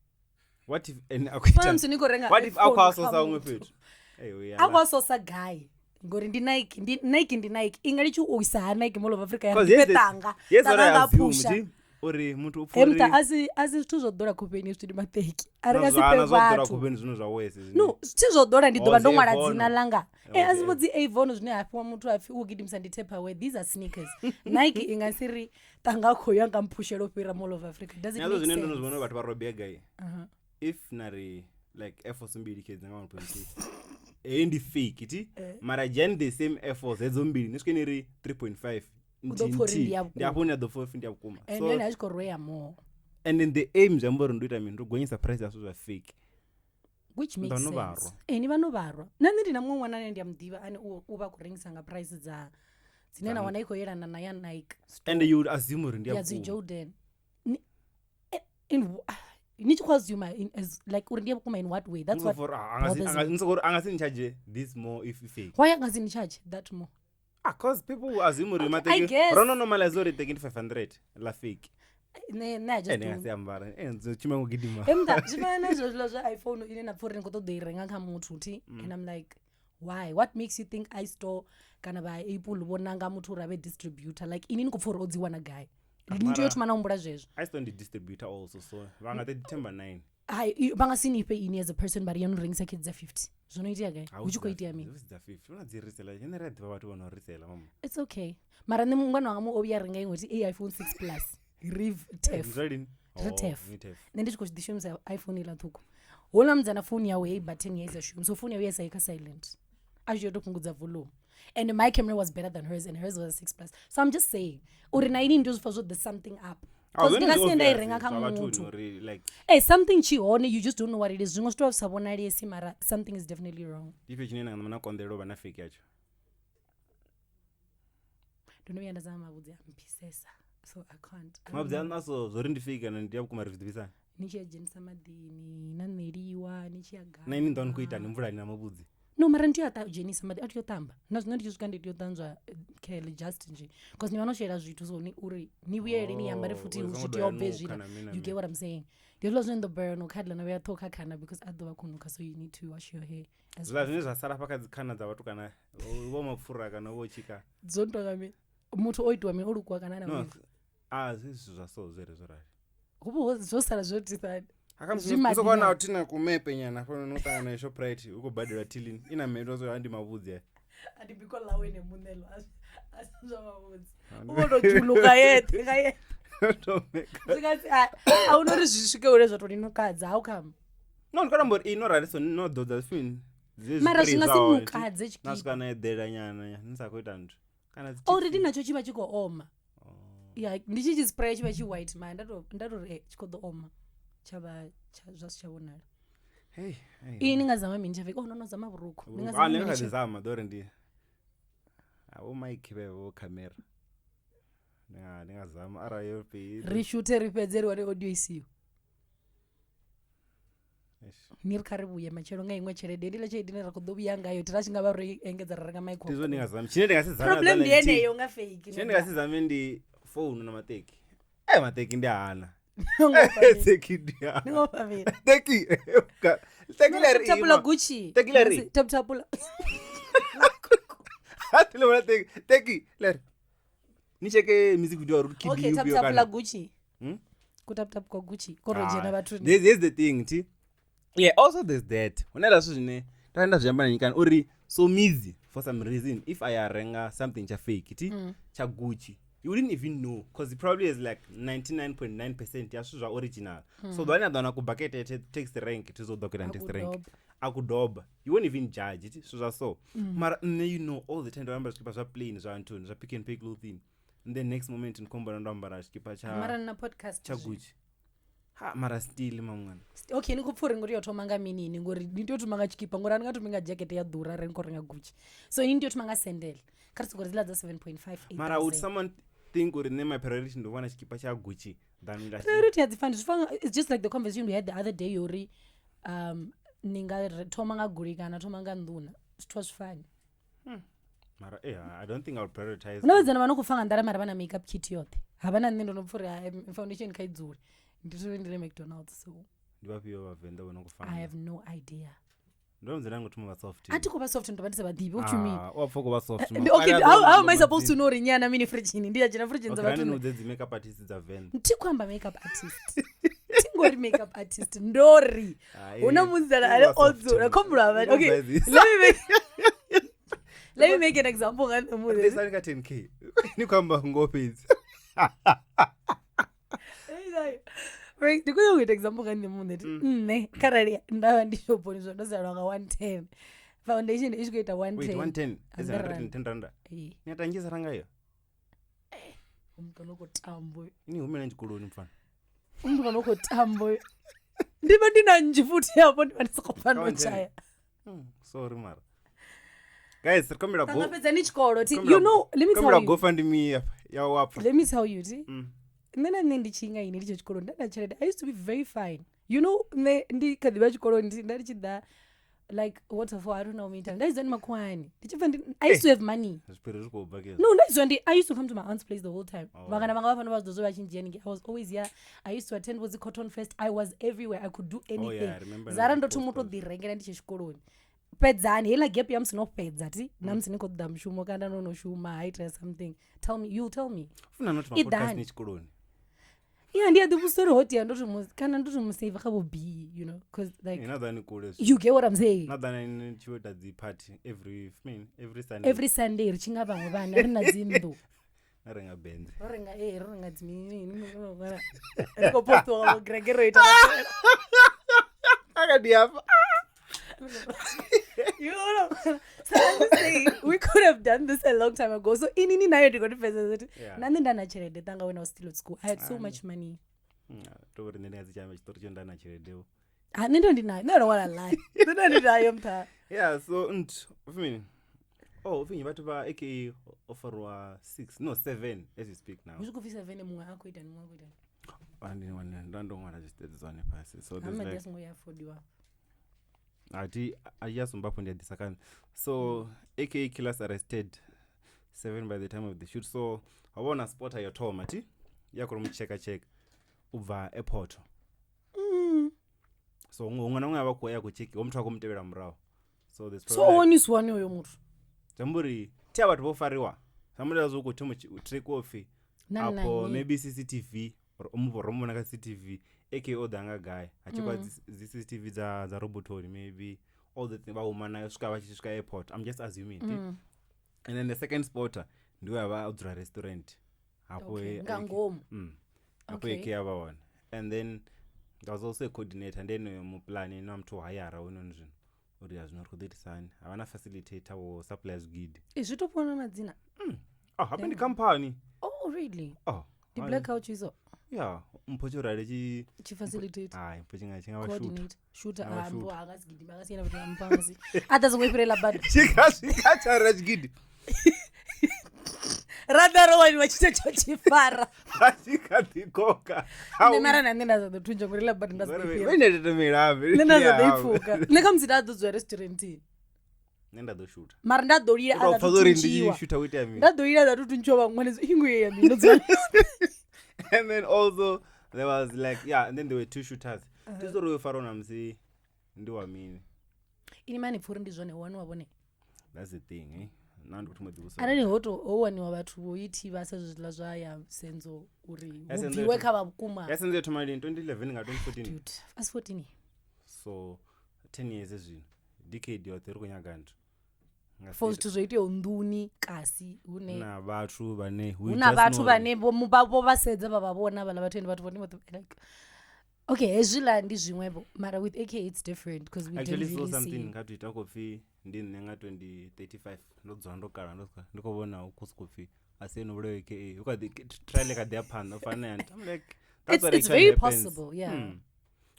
What if ene a khou Fana ita musi ni khou renga What if a iPhone khou a kha sosa huṅwe muthu. fhethu? Hey, we A are khou a sosa gai. Ngori ndi Nike, ndi Nike, ndi Nike. I nga litsha u isa ha Nike Mall of Africa ya 'Cause ri here's the- tanga. here's what Tanga I nga assume, phusha. thi, uri muthu u pfa Hemta uri a si zwithu zwo ḓola khofheni zwithu ndi maṱeki. A ri na nga si zwa- fhe na zwa ḓura vhathu. khofheni zwino zwa wese zwine. No, zwithu zwo ḓola ndi ḓo Oh, vha ndo dzi ṅwala Avon. dzina ḽanga. Oh, Eh a si dzi vho dzi Avon zwine ha fhiwa muthu a pfi u gidimisa ndi Tupperware. These are sneakers. Nike i nga si ri tanga khoyu anga mphushela u fhira Mall of Africa. Does it Nazwo make zwine ndo no sense? zwi vhona uri vhathu vha robea gai. Uh-huh. If na ri like Air Force mbili khedzi nga 1.2 heyi ndi fake ti Eh. mara dzhiani the same Air Force hedzo mbili ni swike ni ri 3.5 U ḓo pfa uri ndi ya ndi vhukuma. hafho hune a ḓo pfa upfi ndi ya vhukuma. And So then a tshi khou rwea more. and then the aim zwi amba uri ndi u ita mini, ndi u gonyisa price ya zwithu zwa fake. Which Ndo makes no sense. vharwa. Eh ni vha no vharwa. Na nṋe ndi na muṅwe ṅwana ane ndi a muḓivha ane u vha khou rengisa nga price dza dzine na wana i khou yelana na ya Nike store. And you would assume uri ndi ya ya dzi vhukuma. Jordan. Ni ni tshi khou assume in as like uri ndi ya vhukuma in what way? That's what bothers me. Uri a nga si ni charge this more if i fake. Why a nga si ni charge that more? Ah, cause people will assume uri Okay, I maṱeki guess. ro no normalize uri teki ndi 500 ḽa fake. Nṋe I just Eh, ndi nga don't. si ambara. Eh, ndo tshume ngo gidima. Emda zwi fana na zwezwiḽa zwa iPhone ine na pfha uri ni khou ṱoḓa u i renga kha muthu thi and I'm like why? What makes you think iStore kana vha Apple vho nanga muthu uri a vhe distributor? Like ini ni khou pfha uri o dzi wana gai? Ni tea u Mara- thoma na humbula zwezwo. iStore ndi distributor also, so vha nga ḓi themba 9. Hai, vha nga si ni fhe ini as a person vha ri ya no rengisa khithi dza 50. Zwo no itea gai? Hu tshi khou itea mini? Hu si dza 50. Huna dzi resela. Ine ri a ḓivha vhathu vho no resela mama. It's okay. Mara nṋe mungana wanga mu o vhuya a renga iṅwe thi ei iPhone 6 Plus. Riv tef. Zwa lini? Ri Oh, tef. ni tef. Nṋe ndi tshi khou ḓi shumisa iPhone iḽa ṱhukhu. Houḽa musidzana founu yawe heyi button ya i sa shumi so founu yawe ya sa ye kha silent. A tshi yo to fhungudza volume. And my camera was better than hers and hers was a 6 plus. So I'm just saying uri na ini ndi zwi pfa zwo there's something up. Ah, Because zwone ndi nga ndi si ye nda i obvious renga kha zwa vhathuni muthu. uri like Hey, something tshi hone you just don't know what it is. Zwiṅwe zwithu a zwi sa vhonalesi mara something is definitely wrong. ndi ifhio tshine na nga na konḓelela u vha na fake yatsho. Ndo no vhuya nda zama mavhudzi a mphisesa. So I can't. I don't Mavhudzi know. aṋu a so zwo ri ndi fake kana ndi ya vhukuma ri zwi ḓivhisani. Ni tshi ya dzhenisa maḓini na ṋeliwa ni tshi ya Na ini ndo ni khou itani mvulani na mavhudzi. No mara ndi tea u dzhenisa maḓi a tea u ṱamba na zwino ndi tshi swika ndi tea u ṱanzwa khele just nje because ni vha no shela zwithu so ni uri ni vhuyele ni ambare Oh, futhi uri zwi songo tea ḓo u ya bve nukha zwiḽa na mini na you mini. get what I'm saying. Ndi hezwiḽa zwine ndo balelwa no khadela na vhuya ṱhoho kha khana because a ḓo vha khou nukha so you need to wash your hair as Zwiḽa zwine zwa sala hafha kha dzi khana dza vhathu kana vho mapfura kana vho tshika. dzo ntonga mini muthu o itiwa mini o lukiwa kana ana No. weave. Ah, zwi zwithu zwa so zwi re zwo rali. Hu vha zwo sala zwo tisani Akamsi Zwi maḓi sokona nyana. uthina kumepe nyana fano no ṱangana na Shoprite u khou badela tilini ina melo zwo andi mavhudzi aya. a ndi biko ḽawe ene muṋe ḽo a si zwa mavhudzi u vho to dzhuluka yeṱhe nga yeṱhe To meka. zwi nga si a huna uri zwi swike hune zwa to ninukadza how come No ndi khou amba uri ino rali so no ḓodza zwifhini. mara zwi nga si nukadze Na tshikipa swika na eḓela nyana ni sa khou ita nthu. Kana dzi already natsho tshi vha tshi khou oma ya ndi tshi tshi spray tshi vha tshi white mara nda to ri tshi khou ḓo oma tsha vha zwa si tsha vhonala. Hey, hey. Ini ni nga zama mini tsha oh no no zama vhurukhu ni nga Ah, zama ndi nga mini kha ḓi tsha zama ḓo uri ndi vho Mike vhe vho camera. Ndi nga zama arali yo pfi ri shuthe ri fhedze ri wane audio isiho. Eish. Ni ri kha ri vhuye matshelo nga iṅwe tshelede heneiḽa tshelede ine ra khou ḓo vhuya ngayo thi ra tshi nga vha ro i engedza ra renga Ndi zwo ndi microphone. nga zama. Tshine ndi nga si zame Problem ndi other than yeneyo nga fake. Tshine ndi nga si zame ndi phone na maṱeki. Eh maṱeki ndi a hana. Teki ndi a Ni ngofha mini? Teki. Teki le ri. Tapula Gucci. Teki le ri. Tap tapula. Teki le teki. Teki le ri. Ni cheke music video uri kid Okay, tap you tapula Gucci. Hmm? Ku tap tap kwa Gucci. Ko ro dzhena vhathuni. This is the thing, thi. Yeah, also there's that. Huna la zwithu zwine nda nda zwi amba na nyikani uri so mizi for some reason if I renga something cha fake thi cha Gucci you wouldn't even know because it probably is like 99.9% ya zwithu zwa original. So ḓo ane a ḓo wana ku bucket takes the rank thi zwo ḓo kela takes the rank. Akudoba. Akudoba. You won't even judge it zwithu zwa so. Mara nṋe you know all the time ndo ambara zwikipa zwa plain zwa nthuni zwa Pick n Pay clothing. And then next moment ndi khombona ndo ambara tshikipa cha Mara na podcast. cha Gucci. Ha mara still mamwana. Okay, ni khou pfha uri ngo tea u thoma nga mini ini ngori ni tea u thoma nga tshikipa ngori a ni nga thomi nga jacket ya ḓura arali ni khou renga Gucci. So ini ni tea u thoma nga sandal. Kha ri soko ri dziḽa dza 7.5 Mara would 8,000. someone think uri nṋe my priority ndi u vhona tshikipa tsha Gucci than nda Priority a dzi fani zwi fana it's just like the conversation we had the other day yori ni nga thoma nga goloi kana thoma nga nḓuna zwithu a zwi fani. Mara I don't think I would prioritize. Huna vhasidzana vha no khou pfa nga nḓala mara vha na makeup kit yoṱhe. Havha na nṋe ndo no pfha uri hai, foundation kha i dzule. Ndi thome ndi ḽe McDonald's so Ndi vhafhio vhavenḓa vho no khou I fana? have no idea. Ndo mdzela ngo thoma vha soft. A thi khou vha soft, ndo vha ndi sa vha ḓivhi. What you mean? Ah, u a pfa u khou vha soft. Okay, how am I supposed to know uri nnyi ana mini fridgini? Ndi a dzhena fridgini dza Okay, vhathu ni nṋe. udze dzi makeup artist dza Venḓa. Thi khou amba makeup artist, thi ngori makeup artist, ndori Hai, hu na musidzana u ane vha o soft. dzula khombula vha Don't okay buy this. Let me make an example nga nṋe muṋe. Ḓisani kha 10k. Ni khou amba ngoho fhedzi. Right, ndi khou nyanga u ita example nga nṋe muṋe. Nṋe kharali nda vha ndi shophoni zwo ndo salwa nga 110, foundation i tshi khou ita Wait, 110. 110 is 100 110 rand. Ee, Ni a tangisa ranga iyo. muthu ano khou tamba uyu. Ni humela tshikoloni mfana. Muthu ano khou tamba uyu. Ndi vha ndi na nnzhi futhi hafho, ndi vha ndi soko pfa ndo Ka 110. tshaya. Sorry mara. Guys, ri khou Tanga go. fhedza ni tshikolo thi, you know, let me Khou tell you go fund me ya ya wapfa. let me tell you thi, Mm. nṋe na nṋe ndi tshi nga ini ndi tshe tshikoloni nda na tshelede, I used to be very fine, you know. Nṋe ndi kha ḓivha tshikoloni nda ndi tshi ḓa like waterfall, I don't know how many times nda dzula ndi makhuwani ndi tshi bva I used to have money. Zwiphiri zwi khou bva ke. No, nda dzula ndi I used to come to my aunt's place the whole time. Oh. Vhangana vhanga vha fhano vha zwi vha tshi ndzhia haningei. I was always here. I used to attend vho dzi Cotton Fest. I was everywhere, I could do anything. Oh, yeah, I remember Zara na ndo thoma u to ḓi rengela ndi tshe tshikoloni. Fhedzani heiḽa gap ya musi no fhedza ti na musi ni khou ṱoḓa mushumo kana no no shuma ha itea something, tell me, you'll tell me. Funa not ma I podcast ḓani. ni tshikoloni. Yeah, ndi a ḓivhudzisa uri ho tea ndo to kana ndo to mu save kha vho B, you know, cause like Ina ḓani kule. zwi. you get what I'm saying? Na ḓani ni tshi ita dzi party every, I mean, every Sunday. Every Sunday ri tshi nga vhaṅwe vhana ri na dzi nnḓu. Na renga Benz. Ro renga, ee, ro renga dzi mini, ri khou postiwa nga vho Greg, ro ita Aka ndi hafha. You know, so I'm just saying we could have done this a long time ago. So inini nayo ndi khou tou pfesesa kuti Yeah. na nṋe nda na tshelede tanga when I was still at school. I had so much money. To uri nṋe ndi nga si tsha amba tshiṱori tsho nda na tshelede. Vho. Ah, nṋe ndo ndi nayo. Nṋe I don't wanna lie. Nṋe ndo ndi nayo mtha. Yeah, so nt upfi mini? Oh, upfi vhathu vha AKA o farwa 6, no 7 as we speak now. Hu tshi khou pfi seven, muṅwe a khou itani, muṅwe a khou itani. Andi wana ndo ndo ṅwala dzi stats dzone fhasi. So Ha there's maḓi a like songo ya affordiwa. ati a ya sumba afho ndi a ḓisa kana. So AKA killers arrested 7 by the time of the shoot. So ha vhona spotter yo thoma ti ya khou mu cheka cheka u bva airport. So huṅwe na huṅwe a vha khou ya khou chekiwa, muthu a khou mu tevhela murahu. So there's So probably o waniswa ni hoyo muthu. zwi amba uri thi a vhathu vho fariwa zwi amba uri zwi khou thoma u trackiwa upfhi Na afho nnyi? maybe CCTV or ro muvhona kha CCTV aka o ḓa nga gai ha tshekwa dzi CCTV dza robotoni maybe all the thing vha huma nayo swika vha tshi swika airport. I'm just assuming mm. And then the second spotter ndi we a vha o dzula restaurant hafho Okay, he nga AK ngomu. Hafho Okay. AK ya vha hone. And then there was also a coordinator, ndi ene muplani na muthu wa hayara hoyunoni zwino uri a zwino ri khou ḓo itisa hani, havha na facilitator wo supply zwigidi. Eh, zwi to fhiwa madzina. Oh, habe ndi company. Oh, really? Oh, Ndi hai. Black Couch izo. Yeah, mpho tsho rali tshi Tshi facilitate. Hai, mpho tshi nga tshi nga vha shooter. Coordinate. Shooter Nga vha ah, mbo shooter. a nga si gidima, a nga si yena vhathu vha mupha nga si. A ḓa songo i fhirela bada. Tshi nga swika tsha ra tshigidi. Ra ḓa ro waniwa tshithu tsho tshi fara. A tshi kha ḓi koka. Nṋe mara na nṋe nda sa ḓo thuntsha ngori ḽa bada nda sa ḓo i fhira. Vhe nda tetemela habe. Nṋe nda sa ḓo i pfuka. Nṋe kha musi nda ḓo dzula restaurantini. Nṋe nda ḓo shooter. Mara nda ḓo lila U a tou sa pfa thu uri ndi thuntshiwa. shooter hu itea mini. Nda ḓo lila a sa thu thuntshiwa vhaṅwe wane ingo ye ya mini ndo dzula. And then also there was like, yeah, and then there were two shooters. Thi zwo uri faro na musi ndi wa mini. Ini mani pfha uri ndi zwone waniwa vhone. That's the thing, eh. Na ndi khou thoma u ḓivhudzisa. Arali ho to ho waniwa vhathu vho i thivha sa zwiḽa zwa ya Senzo uri Ya hu Senzo bviwe yo kha vha vhukuma. Ya Senzo yo thoma lini 2011 nga 2014. Dude, as 14. So 10 years zwino. Decade yoṱhe ri khou nyaga nthu. Nga For state zwithu zwo iteaho nḓuni kasi hune na vhathu vhane we hu na just vhathu know vhane vho vho vha sedza vha vha vhona vhaḽa vhathu ende vhathu vhone vho like okay hezwiḽa ndi zwiṅwevho mara with AK it's different because we actually didn't saw really something see. kha Twitter khou pfhi ndi nṋe nga 2035 ndo dzula ndo kala ndo ndi khou vhona hu khou sokou pfhi a si ene vhulayo AKA hu kha ḓi trial kha ḓi ya phanḓa u fana na ya I'm like that's It's what it's actually very happens. possible, yeah.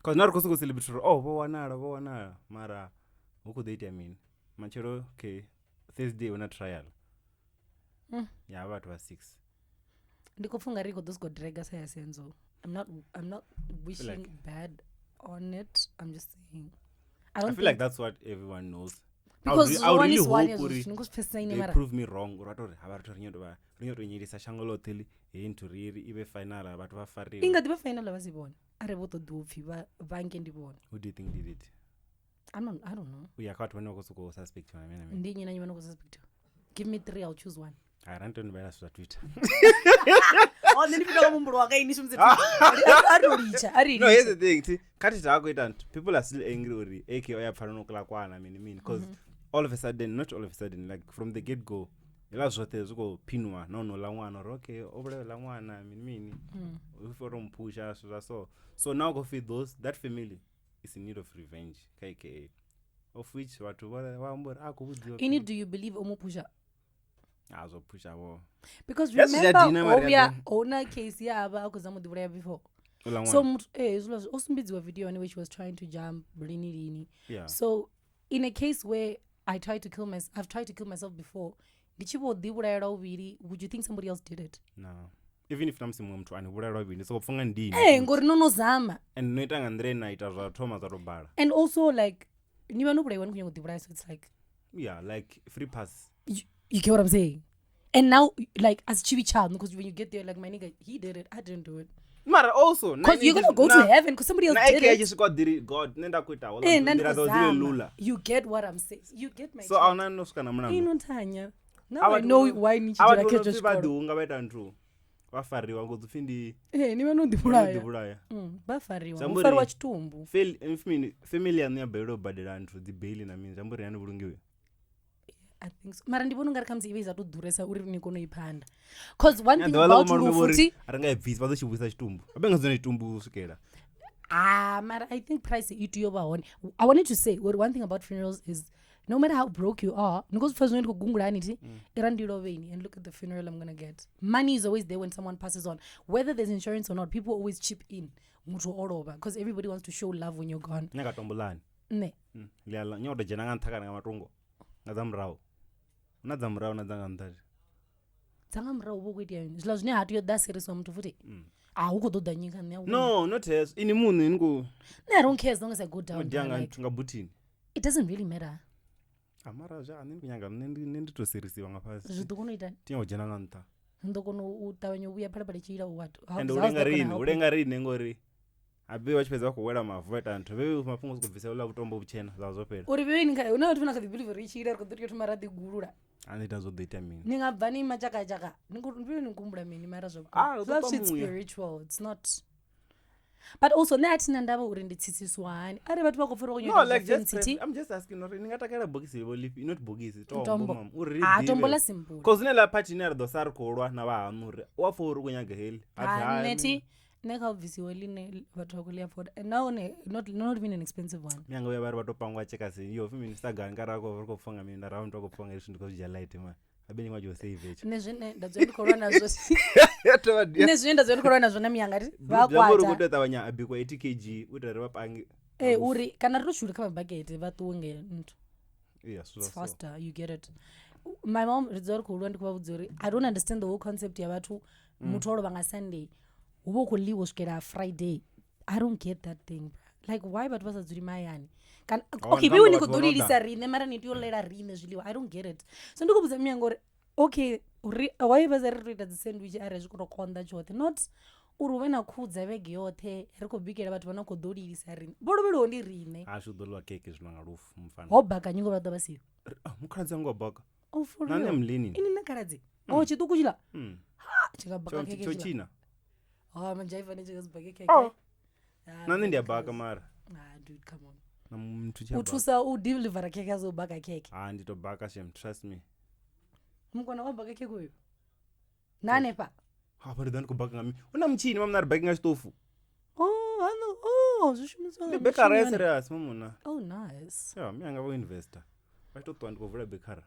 Cause na ri khou sokou celebrate uri oh vho wanala mara hu khou ḓo itea mini matshelo okay Thursday hu na trial ya vhathu vha 6. Ndi khou pfha ungari i khou ḓo sokou draga sa ya Senzo. I'm not wishing like- bad on it. I'm just saying. I I don't feel like think that's what everyone knows. because I would really zwo wanisiwa hope hezwo uri zwithu ni khou zwi pfesesa ini they mara prove me wrong uri vha tori ha vha ri nyo tovha ri nyo to nyelisa shango ḽoṱhe ḽi heyi nthu ri ri i vhe final vhathu vha i fariwe. nga ḓi vha final vha si vhone arali vho ṱoḓiwa upfhi vha vange ndi vhone. Who do you think did it? I'm not, I don't know. U ya kha vhathu vhane vha khou sokou suspect na mini na mini. Ndi nnyi na nnyi vha no khou suspectiwa? Give me three, I'll choose one. Hai, ra ni tea u ni vhalela zwithu zwa Twitter. Oh, nṋe ndi fhindula nga muhumbulo wanga, ini shumise Twitter. A ri to litsha, a ri No, here's litshe. the thing. Thi, kha Twitter ha khou ita nthu. People are still angry uri AK o ya pfala no kula kwana mini mini because all of a sudden, not all of a sudden, like from the get go, hezwiḽa zwoṱhe zwi khou pinwa na honouḽa ṅwana uri okay o vhulaela ṅwana mini mini u fo to mphusha zwithu zwa so. So now khou pfi those that family is in need of revenge kha AKA, of which vhathu vha amba uri a khou vhudziwa Ini, do you believe o mu phusha? a zwo phusha vho. Because Hezwi zwi a remember, dina, ho mara vhuya ya huna case ye a vha a khou zama u ḓivhulaya before. Uḽa So ṅwana. muthu hezwiḽa o sumbedziwa video ya hone where she was trying to jump lini lini. Yeah. So in a case where I tried to kill myself, I've tried to kill myself before. Ndi tshi vho ḓivhulaela uvhili, would you think somebody else did it? No. Even if na musi muṅwe muthu ani vhulaelwa vhuvhili, ndi soko pfa nga ndini. Ngori no no zama. And no ita nga nḓila ine na ita zwa thoma zwa tou bala. And also like ni vha no vhulaiwa ni khou nyanga u ḓivhulaya, so it's like Yeah, like free pass. You get what I'm saying? And now like as chibi child, because when you get there, like my nigga, he did it, I didn't do it. Mara also, Because you're gonna go to heaven because somebody else na did AK a it. tshi swika ḓiri God nṋe nda khou ita houḽa Nṋe ndi nḓila khou dza u dzi zama. lelula. You get what I'm saying? You get my So a huna no swika na mulandu. Ino Tanya. Now A I vhathu know vho no- why ni tshi a dzula vhathu vho no khetho pfi vha tshikolo. ḓihunga vha ita nthu vha fariwa ngo pfi ndi Ni vha no vho no ḓivhulaya. ḓivhulaya. Vha fariwa. Zwi Hu amba uri fariwa tshitumbu. Family yaṋu ya balelwa u badela nthu dzi bail na mini, zwi amba uri yani vhulungiwe. I think so. Mara ndi vhona ungari khamusi i vha i sa tou ḓuresa uri ni kone u i phanda. Cause one Ya thing ḓuvha ḽa about vhomalume lufu vho ri thi, a ri nga i bvisi vha ḓo tshi vhuisa tshitumbu. A vha nga dzone tshitumbu u swikela. ah, mara I think price i tea u vha hone. I wanted to say uri one thing about funerals is no matter how broke you are, ni khou zwi pfa zwine ndi khou gungula hani thi, i ra ndi lovheni and look at the funeral I'm gonna get. Money is always there when someone passes on. Whether there's insurance or not, people always chip in. Muthu o lovha because everybody wants to show love when you're gone. Nyaga tombo ḽani. Nṋe Ḽi a ḽa nyaga u tou dzhena nga nṱha kana nga matungo. Nga dza murahu. Hu na dza murahu na dza nga nṱha. dza nga murahu vho khou itea mini? Zwiḽa zwine ha tea u ḓa serisiwa muthu futhi. A hu khou ḓo ḓa nnyi kha nṋe? No, not hezwo. Ini muṋe ni khou Nṋe I don't care as long as I go down. dia nga Like, nthu nga buthini. it doesn't really matter. Ah, mara zwa nṋe ndi khou nyaga nṋe ndi tou serisiwa nga fhasi. Zwi ḓo kona u itani? Thi nyaga u dzhena nga nṱha. Ni ḓo kona u ṱavhanya u vhuya phalaphala tshi ila u what? How, And u how's lenga that gonna riṋe, help u you? lenga riṋe ngori habe vha tshi fhedza vha khou wela mavu vha ita nthu. Vhe mafhungo o sokou bvisa uḽa vhutombo vhutshena zwa zwo fhela. Uri vheni kha huna vhathu vhane kha ḓi believe uri i tshi ila ri khou ḓo tea u thoma ra ḓi gulula. A ni ita zwo ḓo ita mini. Ni nga bva ni matshakatshaka. Ni khou vheni ni kumbula mini mara zwa Ah, ri ḓo vhukuma. ṱwa Zwa it's muya. spiritual. It's not. But also nṋe a thina ndavha uri ndi tsitsiswa hani. Arali vhathu vha khou pfa uri No, vha khou like nyanga just zwa fancy, I'm just asking uri ni nga takalela bogisi vho lifhi, not bogisi, tombo Tombo. mam. Uri ri Ah, tombo ḓivhe. ḽa simple. Cause hune ḽa party ine ra ḓo sa ri khou lwa na vha haṋu uri u a pfa uri u khou nyaga heḽi. A pfi, Ah, hai, nṋe thi nṋe kha u bvisiwe ḽine vhathu vha khou ḽi afford. And nahone not even an expensive one. Mianga vhuya vha ri vha tou pangwa tshekasi yo pfi mini sagani kara ri khou pfa nga mini nda ra muthu a khou pfa nga hezwi ndi khou zwi dzhia light man. Habe ni khou save hetsho. Nṋe zwine nda dzula ndi khou lwa nazwo nṋe zwine nda dzula ndi khou lwa nazwo na miyanga thi vha Zwi amba uri u khou kwata tea u ṱavhanya a bikwa 80 kg u itela uri vha pange. Uri kana ri to shula kha mabakete vha ṱuwe nge nthu. Yeah, zwithu It's zwa so. faster, you get it. My mom ri dzula ri khou lwa ndi khou vha vhudza uri I don't understand the whole concept ya vhathu muthu o lovha nga Sunday hu vha hu khou ḽiwa u swikela Friday. I don't get that thing, bro. Like why vhathu vha sa dzuli mahayani? Kana Oh, okay, ndi vheiwe amba ni khou vhathu ḓo vho no ḓa. lilisa riṋe mara ni tea u ḽela riṋe zwiḽiwa. I don't get it. So ndi khou vhudza miyanga uri okay, ri why vha sa ri tou ita dzi sandwich arali zwi khou tou konḓa tshoṱhe not uri hu vhe na khuhu dza vhege yoṱhe ri khou bikela vhathu vha no khou ḓo lilisa riṋe. Vho lovhelwaho ndi riṋe. Ashu ḓo ḽiwa keke zwino nga lufu mufana. Ho baka nyingo vha ḓo vha siho. Ah, mukhaladzi wanga wa baka. Oh, for Na nṋe real? I'm learning. Ini na khaladzi? Oh, tshiṱuku tshiḽa? Ha, tshi nga baka Tsho keke tsho tshiḽa. tshina. Ha, manjaiva ne tshi nga si bake keke. Oh. Ah, Na nṋe ndi a because- baka mara. Ah, dude, come on. Na muthu tshi a U baka. thusa u delivera keke a so baka keke. Ah, ndi to baka shem, trust me. Mukona wa baka keke uyu. Na hanefha. Hafha ndi ḓo ndi khou baka nga mini. Hu na mutshini mamuna ri baki nga tshiṱofu. Oh, hano, oh, zwi shumiswa nga Ndi bekara ya mutshini hone. serious mamuna. Oh, nice. Ya, miyanga vho investor. Vha tshi to ṱuwa ndi khou vula bekara.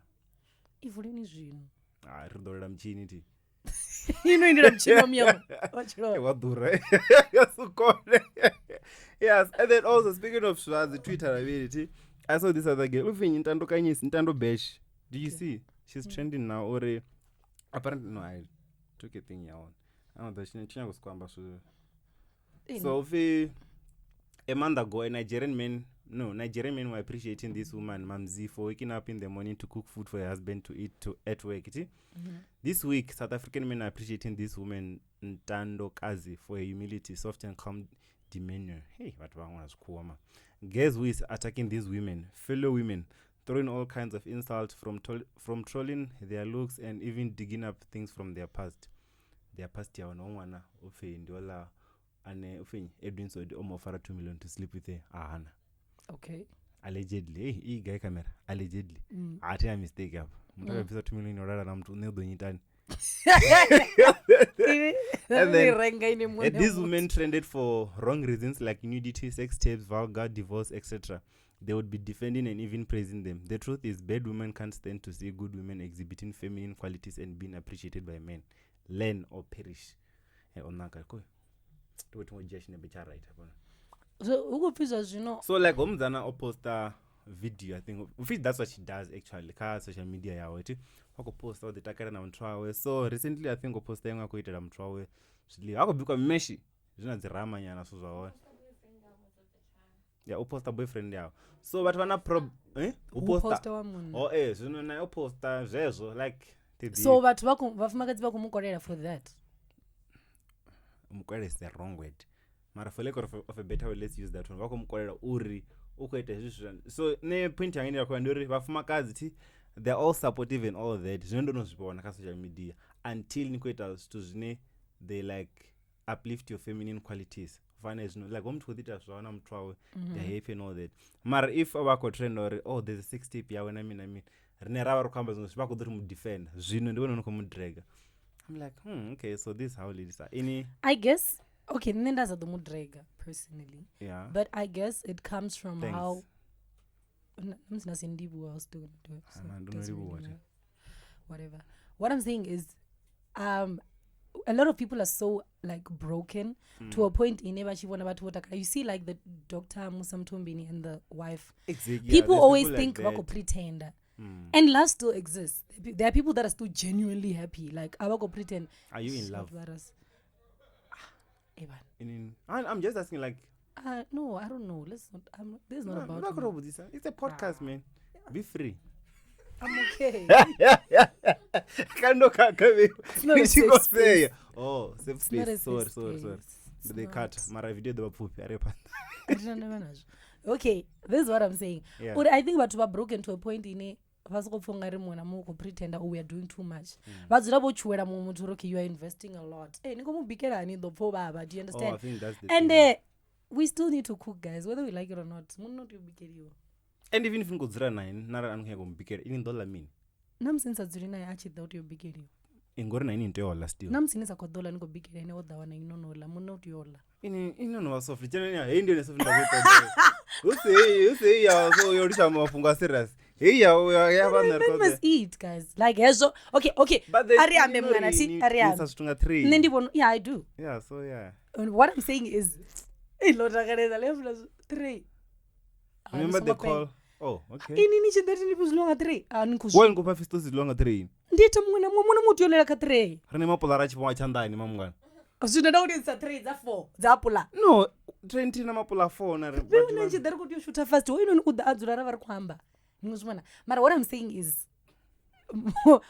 I vuleni zwino. Ah, ri ḓo lela mutshini thi. Ino indela mutshini wa miyanga. Wa tshilonda. Wa ḓura. Ya sukone. Yes, and then also speaking of Swazi Twitter ability, I saw this other girl. Upfi Ntando Kanyisi, Ntando Bash. Did you see? She's trending now uri apparently no I took a thing ya one. I don't know, tshi nyago sikwamba zwi. So upfi a month ago a Nigerian man Nigerian men were appreciating this woman Mamzi for waking up in the morning to cook food for her husband to eat to at work. Ti? This week, South African men are appreciating this woman Ntando Kazi for her humility, soft and calm demeanor. Hey, what man. Guess who is attacking these women? Fellow women, throwing all kinds of insults from trolling their looks and even digging up things from their past. Their past ya wana ṅwana u pfi ndi ola ane u pfi Edwin Sodi o mo fara 2 million to sleep with her. Ahana. Okay. Allegedly. Hey, iyi gai camera. Allegedly. A thi na mistake apa. Muthu a bvisa 2 million o lala na muthu nṋe u ḓo nyitani. And then, renga ine muṋe And these muthu. women trended for wrong reasons like nudity, sex tapes, vulgar, divorce, etc. They would be defending and even praising them. The truth is, bad women can't stand to see good women exhibiting feminine qualities and being appreciated by men. Learn or perish. Eh, onaka, ko. To to dzhia tshinepe tsha right hafha. So hu khou pfi zwa zwino So like homudzana o posta video, I think which that's what she does actually kha social media yawe thi wa khou posta o ḓi takalela na muthu wawe. So recently I think o posta iṅwe a khou itela muthu wawe zwiḽiwa, a khou bikwa meshi zwi na dzi rama nyana zwithu zwa hone. Ya u posta boyfriend yawe, so vhathu vha na prob u hu posta posta wa munna. oh zwino naye o posta zwezwo like thi ḓivhi. So vhathu vha khou vhafumakadzi vha khou mu kolela for that. Mukolela is the wrong word, mara for lack of a better word, let's use that one. Vha khou mukolela uri u khou ita hezwi zwithu. So nṋe point yanga ine nda khou ya ndi uri vhafumakadzi thi they're all supportive and all that, zwine ndo no zwi vhona kha social media until ni khou ita zwithu zwine they like uplift your feminine qualities. U fana zwino like ho muthu khou ḓi ita zwawe na muthu wawe, they're happy and all that, mara if o vha khou trenda uri oh there's a sex tape yawe na mini na mini, rine ra vha ri khou amba zwiṅwe zwithu vha khou ḓo ri mu defender, zwino ndi vhone ni khou mu draga. I'm like, okay, so this is how ladies are. Any I guess okay, nṋe nda sa ḓo mu draga personally. Yeah. But I guess it comes from Thanks. how namusi na sindivhuwa, I was still gonna do it. So Ah, man, it don't doesn't really really watch it. matter. Whatever. What I'm saying is, a lot of people are so like broken to a point in vha tshi vhona vhathu vho takala. You see, like the Dr. Musa Mthombeni and the wife. Exactly. Yeah, People there's always people think like vha khou that. pretend. And love still exists. There are people that are still genuinely happy. Like a vha khou pretend. Are you in love? Eh, man. I'm just asking, like, No, I don't know. Let's not. I'm, this is not no, about not me. gonna this. It's a podcast, man. Be free. I'm okay. Kando kaka It's not a safe space. Oh, safe It's not a space. Sorry, safe sorry, sorry. space. It's But they not. cut. Mara video the pfupi ari phanḓa. I don't know nazwo. Okay, this is what I'm saying. Yeah. Uri I think vhathu vha broken to a point ine vha soko pfa ungari muṅwe na muṅwe u khou pretenda oh, we are doing too much. Vha dzula vho tshuwela muṅwe muthu uri okay you are investing a lot. Eh, ni khou mu bikela hani ḓo pfa u vhavha. Do you Oh, I understand? think that's the And thing. we still need to cook, guys, whether we like it or not. Munna u tea u bikeliwa. And even if ni khou dzula nae nara a ni khou nyaga u mu bikela, ini ḓo ḽa mini? Na musi ni sa dzuli nae a tshi ḓa u tea u bikeliwa. Ngori na ini ni tea u ḽa still. Na musi ni sa khou ḓo ḽa ni khou bikela ene o ḓa wana ino no ḽa, munna u tea u ḽa. Ini ini no vha soft. Tshene ya heyi ndi yone soft nda khou i ṱoḓa. Hu si heyi, hu si heyi ya so yo lisa mafhungo a serious. Heyi ya ya vha nṋe ri Men khou must eat, guys. Like hezwo. Okay, okay. But then A ri ambe you know mngana ri- thi, ni- a ri ni ambe. sa zwithu nga three. Nṋe ndi vhona, yeah, I do. Yeah, so yeah. And what I'm saying is, ilo takaledza ḽi funa three. Ah, ni Remember the songo call? penga. Oh, okay. Ini ni tshi ḓa thi ni fhi zwiḽiwa nga three? Ah, ni khou zwi- Why ni khou pfa Fistos zwiḽiwa nga three? Ndi ita muṅwe na muṅwe, muṅwe na muṅwe u tea u ḽela kha three. Ri ne mapuḽa ra tshi vhonwa tshanḓani mamungana. Zwino nda khou tea u isa three dza 4 dza apuḽa. No, 20 na mapuḽa 4 na ri Vhe nṋe tshi ḓa ri khou tea u shutha fast, hoyunoni u ḓa a dzula ra vha ri khou amba. Ni khou zwi vhona? Mara what I'm saying is,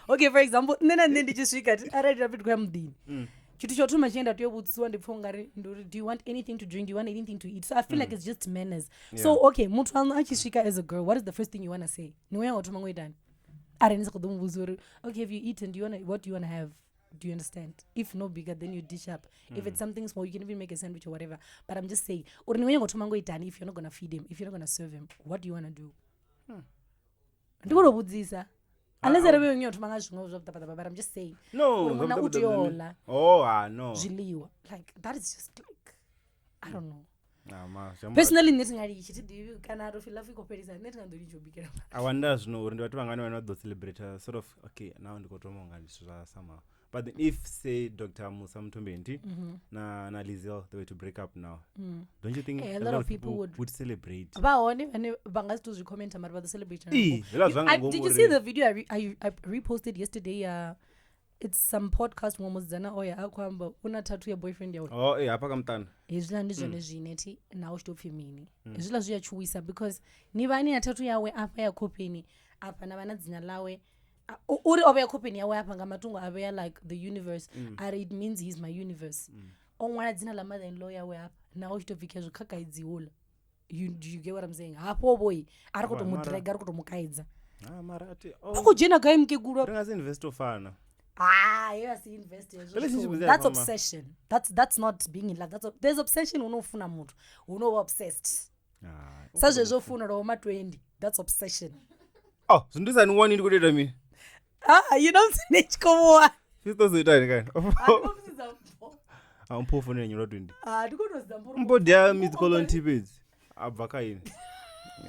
okay, for example, nṋe na nṋe ndi tshi swika thi- arali nda pfi ndi khou ya muḓini. Tshithu tsha u thoma tshine nda tea u vhudzisiwa ndi pfha ungari ndi uri do you want anything to drink, do you want anything to eat? So I feel like it's just manners. So okay, muthu aṋu a tshi swika as a girl, what is the first thing you wanna say? Ni u nyanga u thoma ngo itani? Arali ni sa khou ḓo mu vhudza uri okay, have you eaten, do you wanna, what do you wanna have? Do you understand? If no bigger, then you dish up. If it's something small, you can even make a sandwich or whatever. But I'm just saying, uri ni u nyanga u thoma ngo itani if you're not gonna feed him, if you're not gonna serve him, what do you wanna do? Ndi khou tou vhudzisa. Unless arali u nyanga u thoma nga zwiṅwe zwa vhuṱabaṱaba, but I'm just saying. No, Uri munna u tea u ḽa Oh, ah no. zwiḽiwa. Like that is just like I don't know. Ah, ma, zwi amba- Personally nṋe thi nga litshi, thi ḓivhi kana ro feel i khou fhelisa nṋe thi nga ḓo litsha u bikela vhathu. I wonder zwino uri ndi vhathu vhangani vhane vha ḓo celebrate sort of okay, now ndi khou thoma unga ndi zwithu zwa somehow. But then if say Dr. Musa Mthombeni na Lizelle they were to break up now. Don't you think Eh, a lot of people would celebrate? Vha hone vhane vha nga si tou zwi commenta mara vha ḓo celebrate na Ee, ngomu. hezwiḽa zwa nga I- ngomu Did you uri- see the video I reposted yesterday? It's some podcast muṅwe musidzana o ya a khou amba u na tattoo ya boyfriend yawe. Oh, eh hafha kha muṱana. Hezwiḽa ndi zwone zwine thi naho tshi tou pfhi mini. Hezwiḽa zwi a tshuwisa because ni vha ni na tattoo yawe afha ya khofheni, afha na vha na dzina ḽawe. Uri o vhea khofheni yawe afha nga matungo a vhea like the universe. Ari it means he's my universe. O ṅwala dzina ḽa mother in law yawe afha naho tshi tou pfhi khezwo kha kaidziwa uḽa. You do you get what I'm saying? Hafho vhoi a ri khou tou mu Mara- draga, ri khou tou mu kaidza. Ah, mara athi U khou dzhena gai mukegulu? Ri nga si invest u fana. Ah, yo a si invest hezwo Relationship zwithu. dzi a That's fhambana. obsession. That's not being in love. There's obsession hu no funa muthu, hu no vha obsessed. Ah, Sa zwezwo funa lwa ma 20, that's obsession. oh zwino ndi sa ni wani ndi khou tou ita mini? Ah, you know ni tshi khou vhuwa. Fisto itani kani? Ah, ndi khou sedza mpho. Ah, mpho u founela nyolwa 20. Ah, ndi khou tou sedza mpho. Mpho dia missed call on fhedzi. A bva kha ini.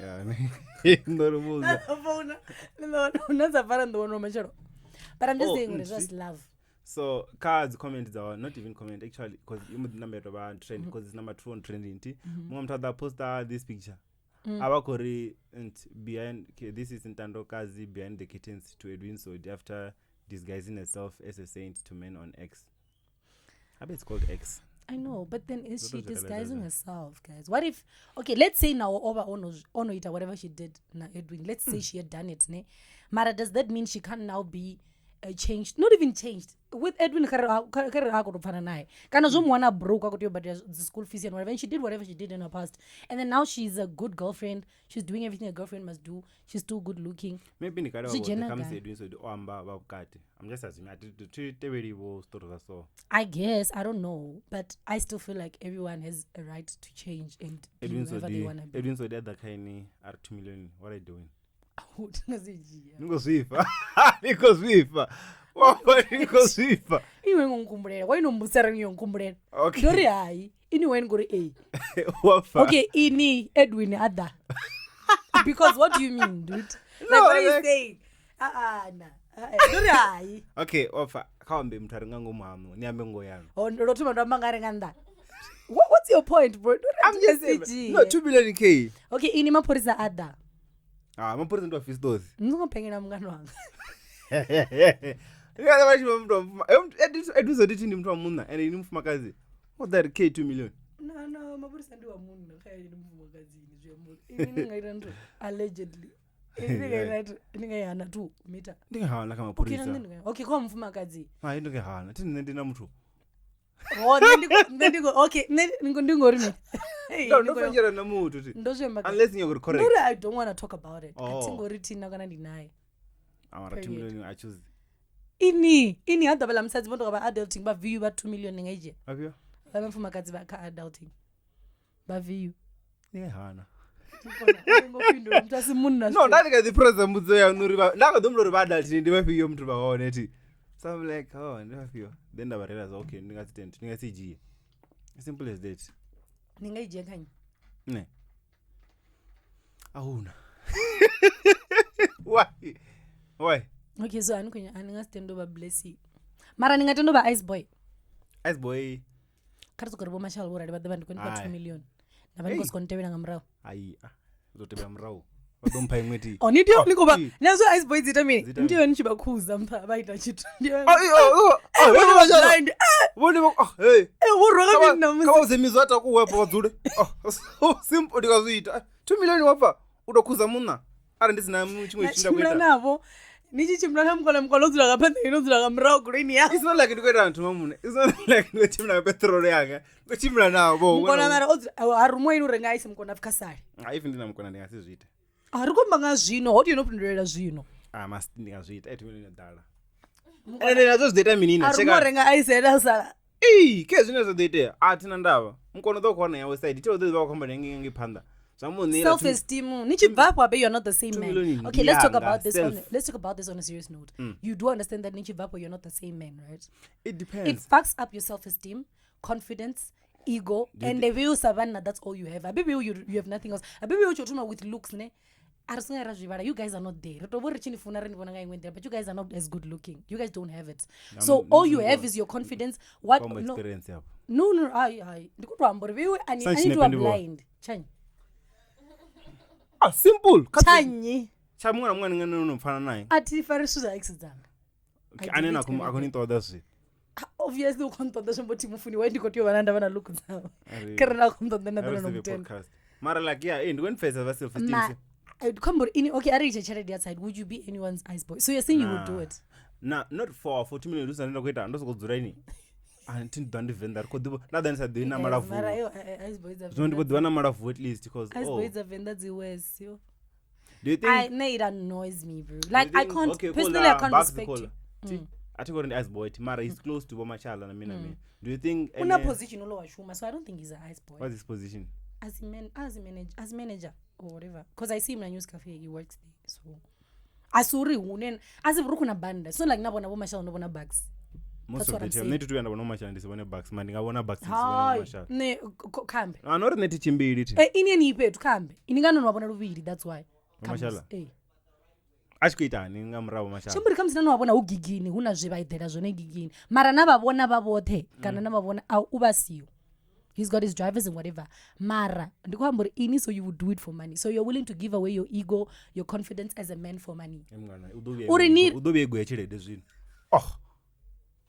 Ya, ndo ri vhudza. Founa. Ndo dza vala ndo wana matshelo. But I'm just Oh, saying uri see? just love. So kha dzi comment dza not even comment actually because i number ya tovha trend because it's number 2 on trending ti. Muṅwe muthu a ḓa posta this picture. A vha khou ri and behind okay, this is Ntandokazi behind the curtains to Edwin Sodi after disguising herself as a saint to men on X. I bet it's called X. I know, but then is she Zwo tou zwi disguising realize. herself, guys? What if okay, let's say now over ono ita whatever she did na Edwin. Let's say she had done it, ne? Mara, does that mean she can now be changed? Not even changed. With Edwin kha ri a khou tou pfana nae. Kana zwo mu wana broke a khou tea u badela dzi school fees and whatever. And she did whatever she did in her past. And then now she's a good girlfriend. She's doing everything a girlfriend must do. She's still good looking. Maybe ndi kale Zwi vha vhoṱhe dzhena kha musi gai? Edwin Sodi o amba vha vhukati. I'm just assuming a thi tevheli vho zwiṱori zwa so. I guess, I don't know, but I still feel like everyone has a right to change and be Edwin whoever they Sodi wanna be. Edwin Sodi a ḓa kha ini a ri 2 million what are you doing? Ndi nga si dzhia. Ni khou zwifha. Ni khou zwifha. Wa ni khou zwifha. Iwe ngo nkumbulela why no mbudzisa ri yo nkumbulela. Okay. Ndo ri hai ini wena ngori eh. Wa pfa. Okay, ini Edwin ada. Because what do you mean, dude? Like No, what are you like- saying? Ah ah na. Ah, eh, Ndo ri hai. Okay, wa pfa kha ambe muthu a re nga ngomu haṋu ni ambe ngoho yaṋu. Oh, ndo thoma ndo amba nga ri nga nnḓa. What's your point, bro? Ndo ri I'm just a thi saying, nga si no dzhie. 2 million k. Okay, ini mapholisa ada. Ah, mapholisa ndi wa Fistos. Ndi songo pengela mungana wanga. Ndi nga vha tshi vha muthu wa Edwin Sodi thi ndi muthu wa munna ende ini mufumakadzi. O ḓa ri k 2 million. No, no, mapholisa ndi wa munna kha ene mufumakadzini zwi amba uri ini ni nga ita nthu allegedly. Ini ni nga ita ni nga hana 2 meter. Ndi nga hana kha Okay, na mapholisa. nṋe ndi nga okay, kha wa mufumakadzi. Hai ndi nga hana. Thi nṋe ndi na muthu. Oh, nṋe ndi khou- nṋe ndi khou- okay, nṋe ndi ngori mini? Hey, No, ndi ndo khou- fanela na muthu thi. ndo zwi amba kale. Unless ni uri correct. Ndo ri I don't wanna talk about it. A thi Oh. ngori thina kana ndi naye. Mara 2 Period. million I choose. Ini, ini ha ḓa vhaḽa musadzi vho tonga vha adulting vha VU vha 2 million ni nga i dzhia. Afhio? Vha vhafumakadzi vha kha adulting. Vha VU. Ndi nga hana. Ndi ngo fhindula muthu a si munna. No, nda ndi kha ḓi presa mbudzo yaṋu uri vha nda kha ḓi humbula uri vha adult ndi vhafhio muthu vha hone thi. So I'm like, oh, ndi vhafhio. Then nda vha realize okay, ndi nga si tende, ndi nga si dzhie. Simple as that. Ni nga i dzhia kha nnyi? Ne. Ahuna. Why? Why? Okay, so ani khou ani nga si tende u vha blessing. Mara ni nga tenda u vha ice boy. Ice boy. Kha ri soko ri vho mashallah vho rali vha ḓo vha ndi khou nifha Ai. 2 million. Na vha ni khou Hey. soko ntevhela nga murahu. Ai, ah, ndo tevhela murahu. Vha ḓo mpha iṅwe thi. Oh, ni tea ni khou vha Eh. na zwo ice boy dzi ita mini? Dzi ita Ndi tea ni tshi vha khuza mpha vha ita tshithu. Ndi tea- Oh, oh, oh, oh, Vhone vhone vha vha blind. Eh, Vhone vha oh, hey. eh, vho rwa nga mini Kha ṋamusi? vha vhudze mizo a takuwe hafha vha dzule. Oh, so simple ndi nga zwi ita. 2 million wa pfa u tou khuza munna arali ndi sina tshiṅwe Na tshithu nda khou tshimbila ita. navho ni tshi tshimbila na mukola mukola o dzula nga phanḓa ino dzula nga murahu goloini ya It's not like ndi khou ita nthu mamuna. It's not like ndi khou tshimbila nga petrol yanga. Ndi khou tshimbila navho. mukola mara o dzula ha rumiwa ini u renga ice mukola pfi kha sale. Ah, if ndi na mukona ndi nga si zwi ite. A ri khou amba nga zwino ho tea no fhindulela zwino. Ah, mas ndi nga zwi ita. 2 million yo ḓala. Ende nazwo zwi ḓo ita mini na A rumiwa u tsheka. renga ice ene a sala. Ee, ke zwine zwa ḓo itea. A thina ndavha. Mukono ḓo khou wana yawe side. Thi ḓo ḓi vha khou amba ngei ngei phanḓa. Zwa mu ṋeela Self esteem. Ni tshi bva afho habe you're not the same two man. million Okay, ndi let's talk yanga, about this on self. let's talk about this on a serious note. You do understand that ni tshi bva afho you're not the same man, right? It It depends. fucks up your self esteem, confidence, ego, and the way savannah, that's all you have. Abibi you have nothing else. Abibi u thoma with looks ne. A ri singa ra zwi vhala. You guys are not there. Ri to vho ri tshi ni funa ri ni vhona nga iṅwe nḓila, but you guys are not as good looking. You guys don't have it. So all you have is your confidence. What Combo no experience yavho. no no ai ai ndi khou to amba uri vheiwe ani Sa ani tshinepe to ndi vhona. blind. Chanyi. Ah, simple. Kha Chanyi. tsha muṅwe na muṅwe ni nga no pfana naye. A thi fari zwithu zwa ex dzanga. Okay, I ane na delete khou a khou ni ṱoḓa zwi. Ah, Obviously u khou nṱoḓa zwi mbo thi mufuni why ndi khou tea u vha na ndavha na look dzawe. Ari- Kha ri na khou nṱoḓa nda Ari ḓo no save mutenda. podcast. Mara like yeah, eh ndi khou pfesa vha self esteem. Ma, I'd come but ini okay, arali tshelede ya side, would you be anyone's ice boy? So you're saying you would do it? Na not for 2 million nda khou ita ndo sokou dzula ini. A thi ndi ḓo ndi venḓa ri khou ḓivha na ḓa ni sa ḓivhi na malavu. Mara yo ice boy dza Zwino ndi vho ḓivha na malavu at least because Ice oh. boy dza venḓa dzi worse yo. Do you think I no, it annoys me, bro. do you Like I think- can't okay, cool, personally, I can't Bucks respect cool. you. Thi a thi khou ri ndi ice boy thi mara he's close to Vho Mashala na mina mina. Do you think Una ene- position ulo wa shuma, so I don't think he's an ice boy. what's his position? As a man, as a manager, as manager or whatever. Because I see him in a news cafe, he works there. So asuri hune asi vhuri kuna banda. So like na vhona Vho Mashala ndo vhona Bucks. Most That's of what the I'm time saying. nṋe thi tu vhuya nda vhona Vho Mashala ndi si vhone Bucks mara ndi nga vhona Bucks ndi si vhone Vho Hai, Mashala. ne khambe. A no ri nṋe thi tshimbili thi. Eh ini ni fhethu khambe. Ini nga no vhona luvhili, that's why. Vho Mashala? Eh. A tshi khou itani nga murahu Vho Mashala? Tshimbiri khamusi na no vha vhona hu gigini hu na zwe vha eḓela zwone gigini mara na vha vhona vha vhoṱhe kana na vha vhona a u vha siho he's got his drivers and whatever mara ndi khou amba uri ini so you would do it for money so you're willing to give away your ego your confidence as a man for money Eh, mngana, u ḓo vhuya Uri ni- u ḓo vhuya ego ya tshelede zwino. Oh.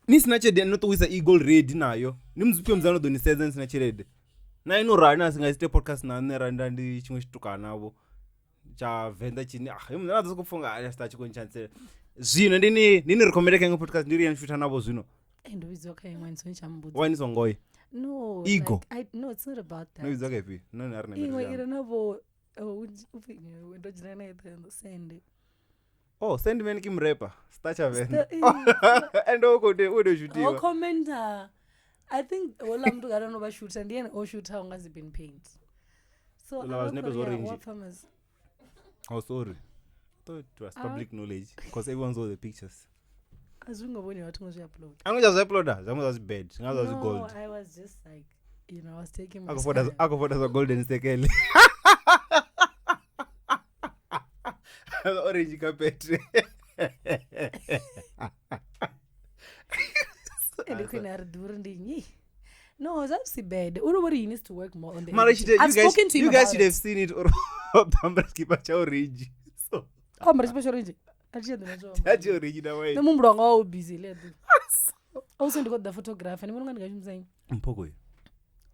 Ni sina tshelede no ṱuwisa ego ready nayo. Ndi muzifhio mudzana u ḓo ni sedza ni sina tshelede. Na ino rali na singa ite podcast na nṋe ra nda ndi tshiṅwe tshitukana vho tsha venḓa tshine ah he mudzana a ḓo sokou pfha unga a sta tshi khou ntshantsela. Zwino ndi ni ndi ni recommend kha iṅwe podcast ndi ri ya shutha navho zwino. Eh, ndo vhidziwa kha iṅwe ni tsha mbudza Why ni songo ya? no Ego. like, I, no it's not about that No vhidziwa kha ifhio? No ni a ri na iṅwe miri i re na vho oh, u pfi nnyi? Ndo dzhena naye Thohoyandou, sende Oh, Sandman ke mrepa, star tsha venḓa. Sta- And o khou tea u tea u ho shutiwa. commenta i think houḽa muthu kana no vha shutha ndi ene o shuthaho nga zibin paint so Uḽa wa zwinepe zwo orange. pfa mas Oh, sorry. I thought it was Ah. public knowledge because everyone saw the pictures. a zwi ngo vhoniwa thi ngo zwi upload A ngo tsha zwi uploada, zwa zwa zwi bad, zwi nga zwa zwi no gold. i was just like you know i was taking my A khou foda time. a khou foda zwa golden sekele. Orange carpet. ende khwine a ri ḓivhi uri ndi nnyi no zwa si bad u vhori he needs to work more on the Mara editing. should I've you guys spoken to him you guys about should it. have seen it or ambara tshikipa tsha orange. So, o ambara tshikipa tsha orange a thi tsha ḓivha zwo tsha tshi orange na nṋe white. muhumbulo wanga wa u busy ḽia ḓuvha also ndi khou ḓa photographer ndi vhona unga ndi nga shumisa nnyi Mpho koyi.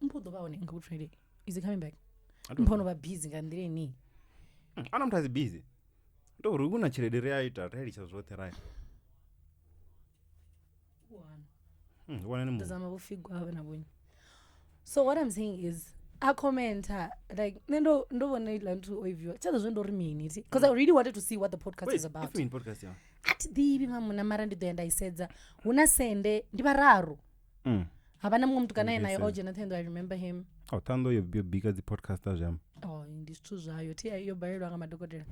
mpho u ḓo vha hone nga good friday is he coming back I don't mpho no vha busy nga nḓila ineyi Ana muthu a si busy. Ndo uri hu na tshelede ri a ita, ri a litsha zwoṱhe ra ya. Wanani ndo muṅwe. zama vhofigwa havha na vhonyi so what i'm saying is a commenta like nṋe ndo ndo vhona iḽa nthu o i viewa tsha ḓo zwo ndo ri mini thi because i really wanted to see what the podcast Wait, is about if in podcast ya. a thi ḓivhi mamuna mara ndi ḓo ya nda i sedza hu na sende ndi vhararu Mm. havha na muṅwe muthu kana Okay, naye o Sende. dzhena Thohoyandou i remember him Oh, Thando yo yo bika dzi podcast a zwi amba. oh ndi zwithu zwayo thi yo balelwa nga madokotela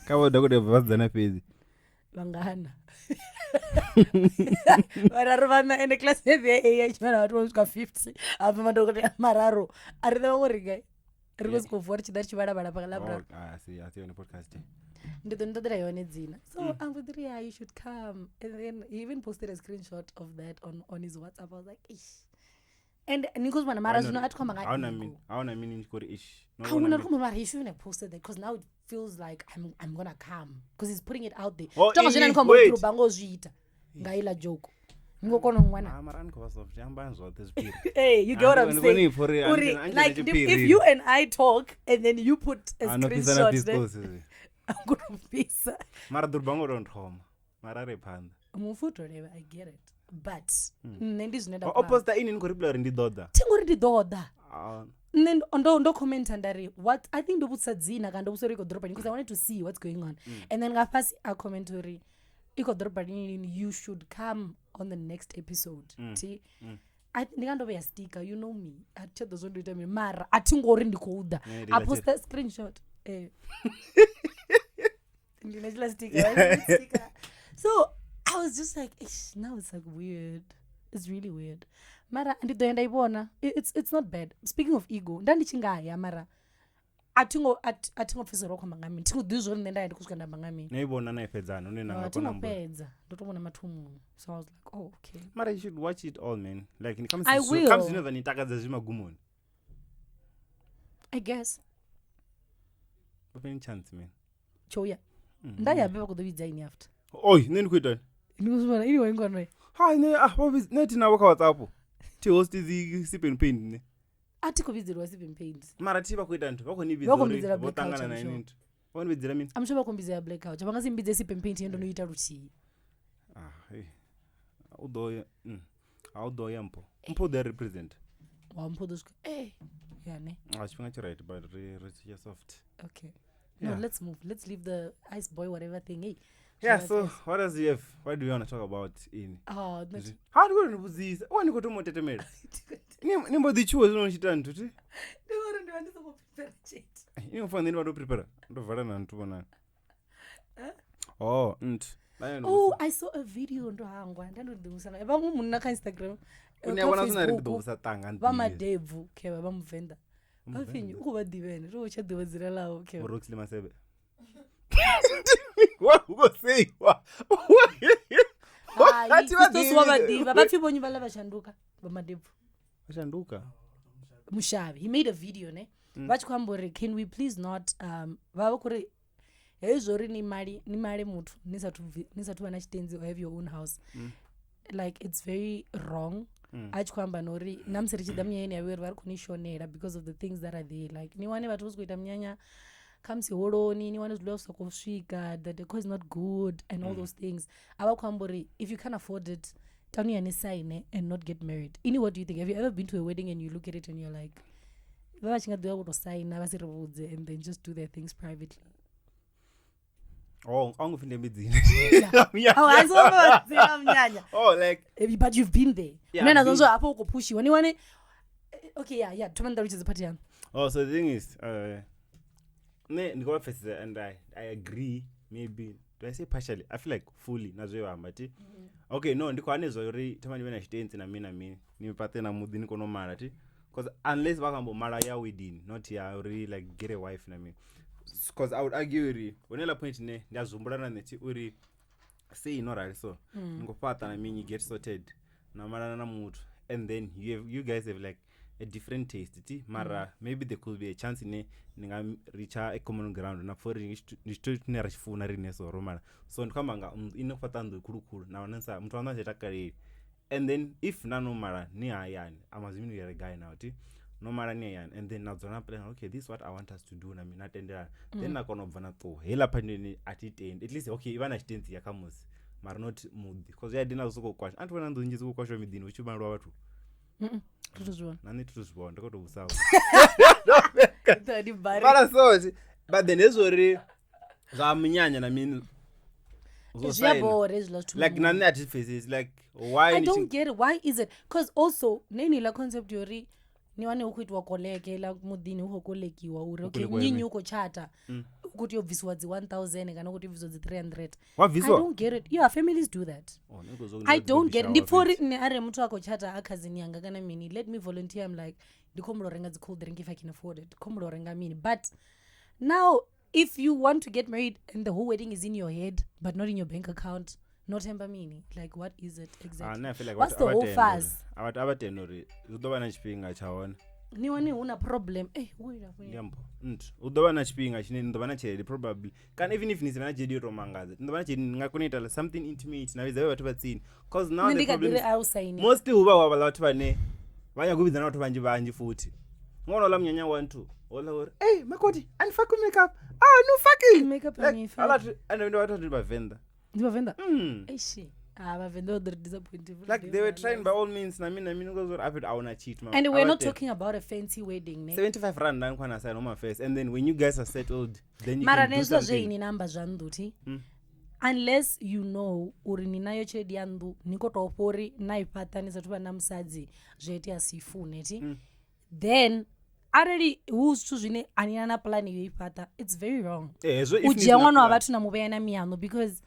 Kha vho dokotela vha vhasidzana fhedzi. vhangana vhararu vhana ende class yedu ya A ya tshimela vhathu vho swika 50 hafha madokotela mararu a ri vhaṅwe ri gai ri khou sokou vuwa ri tshi ḓa ri tshi vhalavhala fha ḽavhuraru Oh, a si a si yone podcast. ndi ḓo ni ṱoḓela yone dzina so mm. ri yeah, you should come and then he even posted a screenshot of that on his whatsapp i was like ish and ni khou zwi vhona mara zwino a thi khou amba nga Hauna ego. mini, hauna mini ndi khori ish. No I vhona wouldn't mini. come over. He shouldn't have posted that because now it feels like I'm gonna come because he's putting it out there. Oh, Tonga zwino ini- ni khou amba uri wait. ḓorobo ngo zwi ita nga iḽa joke. Ni khou kona u ṅwana. Ah, mara ni khou vha soft, ambani zwoṱhe zwiphiri. Hey, you get what I'm Ndi saying? vhona ipfha uri Uri, Angela like tshiphiri. if you and I talk and then you put a Ah, no fhisa na screenshot, then pistols hezwi. I'm gonna fhisa. Mara ḓorobo ngo to thoma. Mara ri phanḓa. Mufu u tou levha, I get it. But nṋe ndi zwine nda O khou amba. posta ini ni khou reply uri ndi ḓo ḓa. Thi ngori ndi ḓo ḓa. Ah, Nṋe ndo ndo commenta nda ri what I think ndo vhudzisa dzina kana ndo vhudzisa uri i khou ḓoroba lini because I wanted to see what's going on. And then nga fhasi a comment uri i khou ḓoroba lini lini you should come on the next episode. Thi I ndi nga ndo vhea sticker you know me a thi tsha ḓo zwo ndo ita mini mara a thi ngori ndi khou ḓa Eh, ndi a ḽa posta screenshot eh ndi na tshiḽa sticker right? Sticker. So I was just like Ish, now it's like weird it's really weird mara ndi ḓo ya nda i vhona it's not bad speaking of ego nda ndi tshi nga ya mara a thi ngo a thi a thi ngo pfhesesa uri vha khou amba nga mini thi ngo ḓivhi zwori nṋe nda ya ndi khou swika nda amba nga mini No i vhona na i fhedzana hune na No, nga a thi kona ngo u mbo. fhedza ndo to vhona mathomoni so i was like oh okay Mara you should watch it all man. Like ni I will. khamusi zwine zwa ni takadza zwi magumoni. i guess Vha fheni chance man. tsho ya nda ya vha khou ḓo vhidza ini after Oi, nṋe ndi khou itani? ndi khou zwi vhona ini waingwanoe Hai nṋe ah vha vhidzi nṋe thi navho kha WhatsApp. Thi host dzi sip and paint nṋe. a thi khou vhidzeliwa seven paint Mara thi vha khou ita nthu, vha khou ni vhidza Vha khou uri mbidzela vho Black ṱangana Culture, na I'm ini sure. nthu. Vha khou ni vhidzela mini? i'm sure vha khou mbidzela black culture vha nga si mbidze seven paint ye ndo no ita luthihi Ah, hey. U ḓo ya. A u ḓo ya mpho. Mpho u ḓo ya represent. Wa mpho ḓo swika eh ya ne. A tshifhinga tshi right but ri tshiya soft. Okay. No, Yeah. let's move. Let's leave the ice boy whatever thing. Hey. Yeah, so what else do you have? What do you want to talk about in? Oh, no. Ha ndi khou ni vhudzisa. Wa ni khou thoma u tetemela. Ni mbo ḓi tshuwa zwino ni tshi ita nthu thi? Ndi uri ndi vha ndi songo prepare tshithu. Ini ngo fanela ndi vha ndo prepare. Ndo vala na nthu vhonani. Oh, nthu. Oh, I saw a video ndo hangwa nda ndo ḓivhusa nga vhaṅwe munna kha Instagram eh, Une kha vhona zwina ri ndi ḓo Facebook, vhusa tanga vha madebvu khevha vha muvenḓa vha pfi nnyi u khou vha ḓivha ene ri tsha ḓivha dzina ḽavho khevha Roxley Masebe. Wa u khou seiwa. Hai, Athi vha Christos wa vha ḓivhi. ḓivha vha pfi vhonyi vhaḽa vha shanduka vha madebvu Shanduka. mushavhi he made a video ne vha tshi khou amba uri can we please not vha vha khou ri hezwo uri ni mali ni male muthu ni sathu ni sathu vha na tshitenzi or have your own house like it's very wrong. A tshi khou amba na uri na musi ri tshi ḓa minyanyani yavho uri vha ri khou ni shonela because of the things that are there, like ni wane vhathu vho sokou ita minyanya khamusi holoni, ni wane zwiḽiwa zwi sa khou swika, the decor is not good and all those things. A vha khou amba uri if you can't afford it, tani ya ni saine and not get married. Ini, what do you think? Have you ever been to a wedding and you look at it and you're like, vha vha tshi nga ḓivha vho to saina vha si ri vhudze and then just do their things privately? Oh, a ngo pfi ndembe dzina. Oh, a songo vha dzina munyanya. Oh, like But you've been there. Yeah, Hune na I've been. zwazwo hafho u khou phushiwa ni wane okay, yeah, thoma ni ṱalutshedze party yaṋu. Oh, so the thing is, ne ndi khou vha pfesesa and I agree maybe do I say partially? I feel like fully na zwe vha amba ti. Okay, no, ndi khou hanedzwa uri thoma ni vhe na tshitentsi na mini na mini ni fhaṱe na muḓi ni kone u mala ti. Because unless vha khou amba u mala ya wedding, not ya uri like get a wife na mini. Because I would argue uri hune ḽa point ine ndi a zwi humbula na nṋe thi uri sei no rali so ni khou fhaṱa na mini, you get sorted na malana na muthu and then you guys have like a different taste ti mara maybe there could be a chance ine ni nga reacha a common ground na pfa uri ndi tshithu tshine ra tshi funa riṋe so ro mala. So ndi khou amba nga nnḓu ine fhaṱa nnḓu khulukhulu na wana sa muthu waṋu a sa takaleli, and then if na no mala ni hayani, I'm assuming you are a guy now ti no mala ni hayani and then na dzula na plan, okay, this is what I want us to do na mina tendelana, then na kona u bva na ṱuwa heiḽa part ine a thi tendi. At least okay i vha na tshitentsi ya khamusi mara not muḓi, cause ya dina zwi sokou kwasha. A thi vhona nnḓu nnzhi dzi khou kwashiwa miḓini hu tshi maliwa vhathu. Ri to zwi vhona. Na nṋe thi tu zwi vhona, ndi khou tou vhusa Ndi bari. mara so but then hezwo uri zwa munyanya na mini zwo Zwi a saina. bora hezwiḽa zwithu. Like na nṋe a thi pfesesi like why I ni tshi- don't get it. Why is it? Because also neni la concept yori ni wane hu khou itiwa koleke la muḓini hu khou kolekiwa uri okay kolekiwa nnyi yone. nnyi u khou tshata u khou tea u bvisiwa dzi 1000 kana u khou tea u bvisiwa dzi 300. Wa I bvisiwa? don't get it. Yeah, families do that. Oh, nṋe khou zwa I uri ndi don't dzi get it. baby Ndi pfa uri shower nṋe arali muthu a khou tshata a cousin yanga kana mini, let me volunteer. I'm like, ndi khou humbula u renga dzi cold drink if I can afford it. Khou humbula u renga mini. But now if you want to get married and the whole wedding is in your head but not in your bank account, not themba mini. Like what is it fhedzi. exactly? Ah, nṋe I feel like What's vhathu the a vha whole tende fuss? a vha tende uri hu ḓo vha na tshifhinga tsha hone. Ni wane hu na problem. Eh, hu ila hafho. Ndi amba nthu hu ḓo vha na tshifhinga tshine ni ḓo vha na tshelede probably, kana even if ni si vhe na tshelede yo tou mangadza, ni ḓo vha na tshelede ni nga kona u ita something intimate na vhidza vhe vhathu vha tsini, cause now Nṋe the ndi kha ḓi problem ri is a u saini. mostly hu vha hu havhaḽa vhathu vhane vha nyaga u vhidza na vhathu vhanzhi vhanzhi futhi. Ṅwana oḽa munyanya wa nthu oḽa uri ey makoti ani fuck makeup, ah no fucking Makeup like ani fuck. hala ende ndi vhathu vha Venḓa. Ndi Vhavenḓa? Mm. Eish. Ah, Vhavenḓa vha ḓo ri disappoint. Like they were trying by all means na mini na mini because uri afhethu a huna tshithu And we're not talking about a fancy wedding, ne? 75 rand nda ni khwana sign home affairs, and then when you guys are settled then you Mara can do nezwiḽa zwe something. ini na amba zwa nnḓu thi, unless you know uri ni nayo tshelede ya nnḓu ni khou tou fha uri na i fhaṱa ni sathu vha na musadzi zwi itea si fune thi, then arali hu zwithu zwine a ni na na plan yo i fhaṱa, it's very wrong Eh, hezwo if u ni dzhia sina ṅwana wa plan. vhathu na muvhea na miyaṋu, because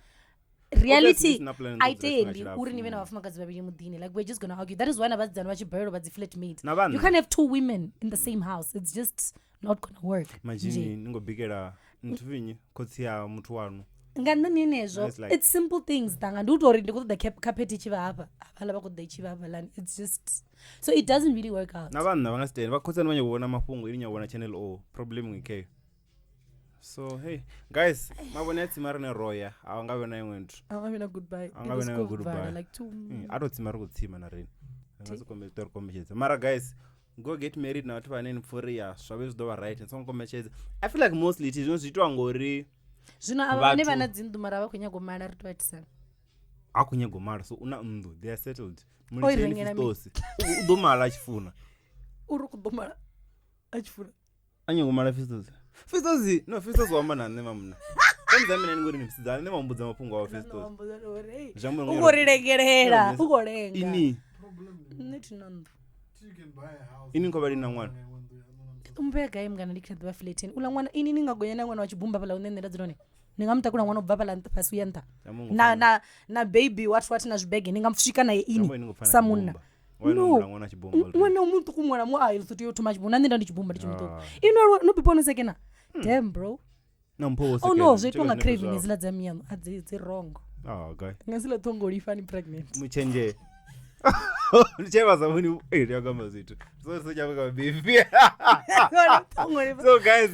reality sina plan a i dzo dzula tshifhinga tendi tshilapfu. uri ni vhe na vhafumakadzi vhavhili muḓini. Like we're just gonna argue. That is why na vhasidzana vha tshi balelwa vha dzi flatmate. Na vhanna. You can't have two women in the same house, it's just not gonna work. Imagine Nje. ni ngo bikela nthu vinyi khotsi ya muthu wanu. Nga nṋe henezwo It's like- it's simple things tanga ndi u tou uri ndi khou ṱoḓa carpet i tshi vha hafha, hafhaḽa vha khou ṱoḓa i tshi vha hafhaḽani. It's just so it doesn't really work out. Na vhanna vha nga si tende vha khotsi anu vha nyago u vhona mafhungo ini nyago u vhona channel O problem ngi kheyo. So hey guys, mavhone a tsima rine roya a nga vhe na iṅwe nthu. A nga vhi na goodbye. A nga vhi na goodbye. Like two A to tsima ri khou tsima na riṋe. Ri nga si kombetshedza ri kombetshedza. Mara guys, go get married na vhathu vhane ni pfha uri ya zwa vhe zwi ḓo vha right, ni songo kombetshedza. I feel like mostly zwino zwi itiwa ngori Zwino avha vhane vhathu- vha na dzinnḓu mara vha khou nyaga u mala ri tou itisana. A khou nyaga u mala so u na nnḓu, they are settled. O i Mulitsheni rengela mini? Fistos. U ḓo mala a tshi funa. Uri u khou ḓo mala a tshi funa. A nyaga u mala Fistos. Fistos, no Fistos wa amba na nṋe mamuna. Khamudza mina ni ngori ni musidzana, nṋe vha mbudza mafhungo awe Fistos. Zwi amba U uri khou ri lengelela, Ngori- u khou lenga. Ini, Nṋe thi na nnḓu. You can buy a house. ini kho vha lini na ṅwana. U muvhea gai mngana ndi kha ḓivha fleteni. Uḽa ṅwana ini ni nga gonya na ṅwana wa tshibumba fhaḽa hune nṋe nda dzula hone. Ni nga mutakula ṅwana u bva fhaḽa nṱha fhasi uya nṱha. Zwi amba ngo Na pfana- na na baby what what na zwibege ni nga swika naye zwi ini amba ini ngo pfana sa munna. tshibumba. Why no No. humbula ṅwana a tshibumba already? Ṅwana muṱuku ṅwana mu a ri tea u thoma tshibumba na nṋe nda ndi tshibumba ndi tshi muṱuku. Ah. Ini no no bibiwa no sekena. Damn bro. Na mpho wo Oh sekena, no, zwo itiwa tsheka nga zwinepe craving zwawe. hedziḽa dza miyaṋu a dzi dzi wrong. Ah, guy. Nga sila ṱhongo lifha ni pregnant. Mutshenje. Ndi tshe vha sa vhoni eh ndi akamba zwithu. So so tsha vha baby. Ṱhongo lifha. So guys,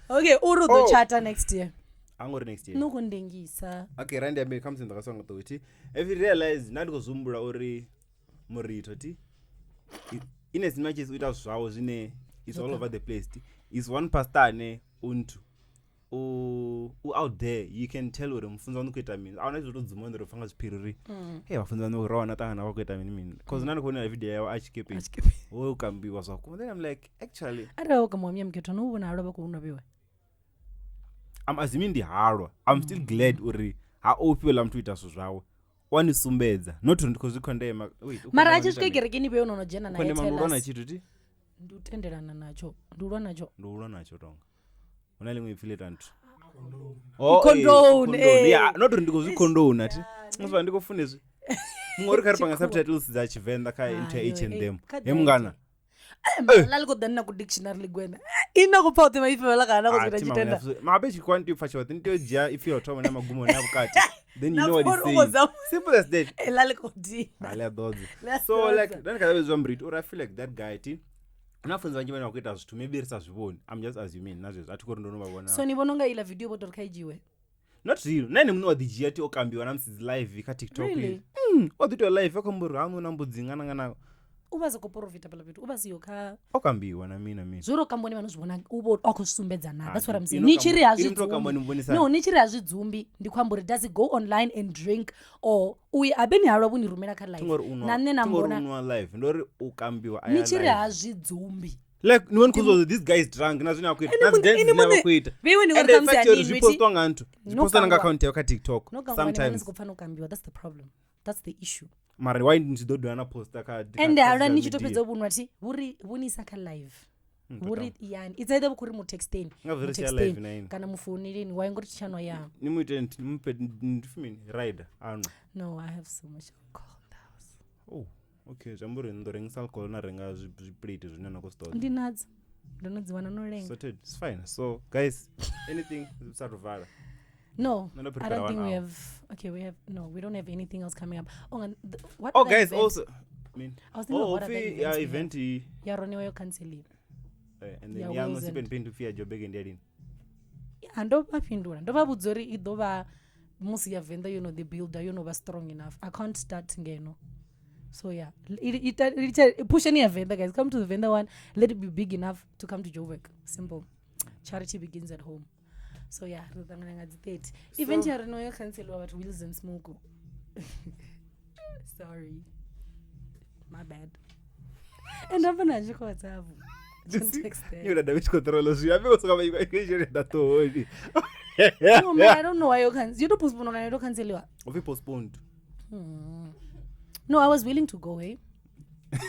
Okay, uri u ḓo Oh. chata next year. angori next year. No khou ndengisa. Okay, randi ambe khamusi ndi nga songo ṱuwi. If you realize na ndi khou zwi humbula uri murito ti in as much as u ita zwawo zwine is all over the place ti is one pastor ane untu u u out there you can tell uri mufunzi waṋu khou ita mini a huna zwo to dzuma uri pfa nga zwiphiri uri hey vhafunzi vhaṋu ro wana ṱangana vha khou ita mini mini cause na ndi khou vhona video yawe a tshikepeni wo kambiwa zwa vhukuma then I'm like actually Arali wo kambiwa muya mukhethwa no vhona halwa vha khou nwa vhiwe. I'm assuming ndi halwa I'm still glad uri ha ofhi ola muthu u ita zwithu zwawe wa ni sumbedza not uri ndi khou zwi condemn wait u Mara a condemn tshi ndi swika ita mini? kerekeni vhe no no dzhena U naye condemn ndi u tell lwa na us. tshithu ti Ndi u tendelana natsho, ndi u lwa natsho. ndi u lwa natsho tonga hu na ḽiṅwe ipfi ḽi ita nthu U condone, eh. yeah not uri ndi khou zwi condone ti musi ndi khou funa hezwi muṅwe uri kha ri panga subtitles dza tshivenḓa kha into Hayo, H and eh, M kha he mungana Eh, mara ḽa ḽi khou ḓa ni na ku dictionary ḽigwena. Ina khou pfa oṱhe maipfi vhala kana khou zwita tshitenda. mabe tshikwa ndi pfa tshoṱhe ni tea u dzhia ipfi ya u thoma na magumo na vhukati then you Na know what pfa it's uri u khou saying zama. simple as that Eh, ḽa ḽi khou dina. Ha, ḽi a ḓodza Ḽi a so ḓodza. like nda ndi kha ḓa mbrito uri I feel like that guy ti hu na funzi vhanzhi vhane vha khou ita zwithu maybe ri sa zwi vhoni I'm just assuming na zwezwo a thi khou ri ndo no vha vhona So ni vhona unga iḽa video vho tori kha i dzhiwe. not real na ene muṋe wa ḓi dzhia ti o kambiwa na musi dzi live kha TikTok Really? O ḓi tou live a khou amba uri haṋu na mbudzi ngana ngana U vha sa khou porofita fhaḽa fhethu, u vha siho kha o kambiwa na mini na mini zwo ro kamboni vha no zwi vhona u vho a khou zwi sumbedza na. That's what I'm saying. Ino Ni tshi ri ha ini zwi muthu o kambiwa dzumbi. ni muvhonisa No, ni tshi ri ha zwi dzumbi ndi khou amba uri does it go online and drink or u ya habe ni halwa vhu ni rumela kha thi live. ngori u nwa Na nṋe na thi ngori u mbona nwa live ndo uri u kambiwa a ni ya tshi ri live. ha zwi dzumbi. Like ni woni khou zwa uri this guy is drunk na zwine a khou ita Ini na dzi muṋe- dance ini dzine a vha muṋe- khou ita Vheiwe ni and ngori the khamusi fact uri a zwi ni nwi thi. postiwa nga nthu zwi No postiwa na nga kambiwa. account yawe kha TikTok No kambiwa ni vha ni sometimes si khou pfa no kambiwa. That's the problem. That's the issue. mara why ndi tshi ḓo dovha na posta kha kha- Ende kha halwa social ni tshi to media? fhedza u vhunwa thi vhuri vhunisa kha live. To Vhuri tamba. yani it's either vhu khou ri mu texteni, Nga mu zwi ri sia live texteni na ini. kana mu founeleni why ngori tshanwa ya. Ni mu ite ni muphe ndi pfi mini rider anwa No, I have so much alcohol in the house. Oh okay zwi amba uri ni ḓo rengisa alcohol na renga zwiplate zwine na khou zwi ṱoḓa Ndi nadzo. Ndo no dzi wana no lenga. sorted it's fine so guys anything sa to vala No, Nṋe ndo I prepare don't one think we hour. have. Okay, we have no. We don't have anything else coming up. Oh, and what? Oh other guys event? also mean I was thinking of oh what other upfi ya events we have. event iyi Ya Ronewa yo canceliwa. and then Ya ya no Wales sip and- and paint upfi ya Joburg ndi ya lini Ya ndo vha fhindula. Ndo vha vhudza uri i ḓo vha musi ya Venḓa yo no ḓi builder yo no vha strong enough. I can't start ngeno. So yeah, pusheni ya Venḓa guys. Come to the Venḓa one. Let it be big enough to come to Joburg. Simple. Charity begins at home. So yeah, ri ḓo ṱangana nga dzi 30. Event ya Ronewa yo canceliwa but Wheels and Smoke. Sorry. My bad. And I'm gonna check WhatsApp. Don't text them. Yo da tshi khou ṱorola zwi ambe u soka vha i da ṱohoni No, man, I don't know why you can. You don't postpone kana you canceliwa. upfi postponed No, I was willing to go, eh?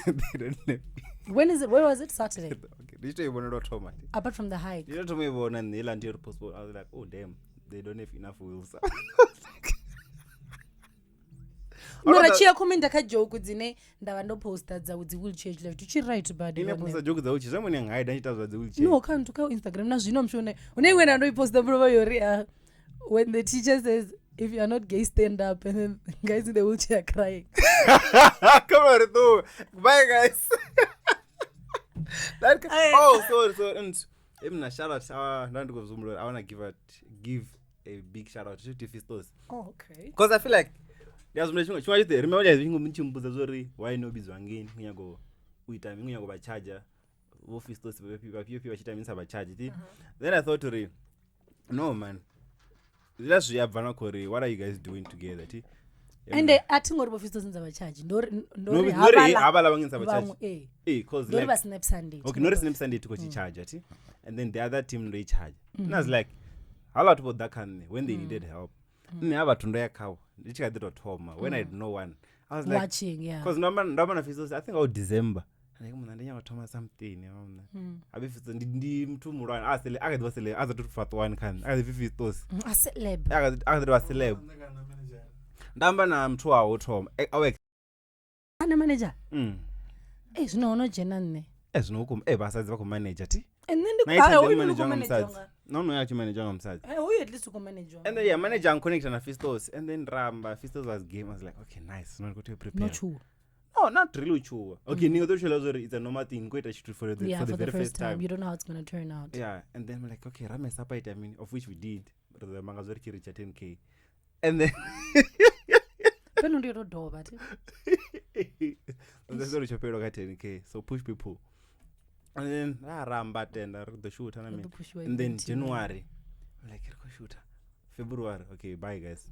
They don't know. When is it? Where was it? Saturday. Okay, ndi tshi to i vhona lwa thoma Apart from the hike. ndi to thoma i vhona nṋe heiḽa ndi uri postpone I was like oh damn they don't have enough wheels Mara tshi ya commenta kha joke dzine nda vha ndo posta dza dzi wheelchair tshila tshithu tshi right bad. ine posta joke dza uchi zwamwe ni nga hide ita zwa dzi wheelchair No, kha nthu kha Instagram na zwino mshone. Une iwe na ndo i posta mbulo yori when the teacher says if you are not gay stand up and then guys in the wheelchair are crying. Come on, Ritu. Bye, guys. That, oh, sorry, sorry. And even a shout out. I wanna give a big shout out to Fistos Oh, okay. because I feel like there's chimwe chimwe chite remember guys chimwe chimbuza zori why no bizwa ngeni kunyago uita kunyago ba charger vo Fistos vafhiyo vachita misa va charge ti then I thought uri no man Zwiḽa zwi a bva na khori what are you guys doing together ti? Ende a thi ngori vho Fistos ndza vha charge. Ndori No ndori nori havhala vha ngisa vha vhaṅwe charge. eh. Eh cause Ndori like vha Snap Sunday. okay nori Snap Sunday thi khou tshi charge ti. And then the other team ndo i charge. And I was like hala vhathu vho ḓa kha nṋe when they needed help. Nṋe ha vhathu ndo ya khavho ndi tshi kha ḓi tou thoma when I had no one. I was like Watching, yeah. cause ndo amba ndo amba na Fistos I think awu December. Like mna ndi nyaka u thoma something ya mna. Abe Fistos ndi muthu muhulwane a sele a kha ḓi vha sele a sa thu fhaṱwa kha nṋe. A kha ḓi pfi Fistos. A celeb. A kha ḓi vha celeb. Nda amba na muthu wawe u thoma awe Ana manager. mm. Eh zwino hono dzhena nṋe. Eh zwino u khou eh vhasadzi vha khou manager ti. Eh nṋe ndi Na ah, itsha hoyu ndi manager khou nga manager musadzi. nga. No no ya tshi manager nga musadzi. Eh hoyu at least u khou manager. And then yeah, manager ang connect na Fistos and then ramba Fistos was game. I was like, okay, nice. Not going to prepare. No tshuwa. No, not really tshuwa. Okay, ni ḓo tshela zori it's a normal thing. Go ita tshithu for the Yeah, for the very first time. You don't know how it's going to turn out. Yeah, and then we're like, okay, rame sapa ita mini, of which we did. Ri ḓo amba nga zwo ri tshi reacha 10K. And then Fheno ndi yo to dovha thi. that's ri tsho fhelelwa kha 10K. So push people. And then ra ramba tenda ri ḓo shoota na Ri mini. ḓo pushiwa And then event, yeah. January, I'm like, ri khou shoota. February, okay, bye guys.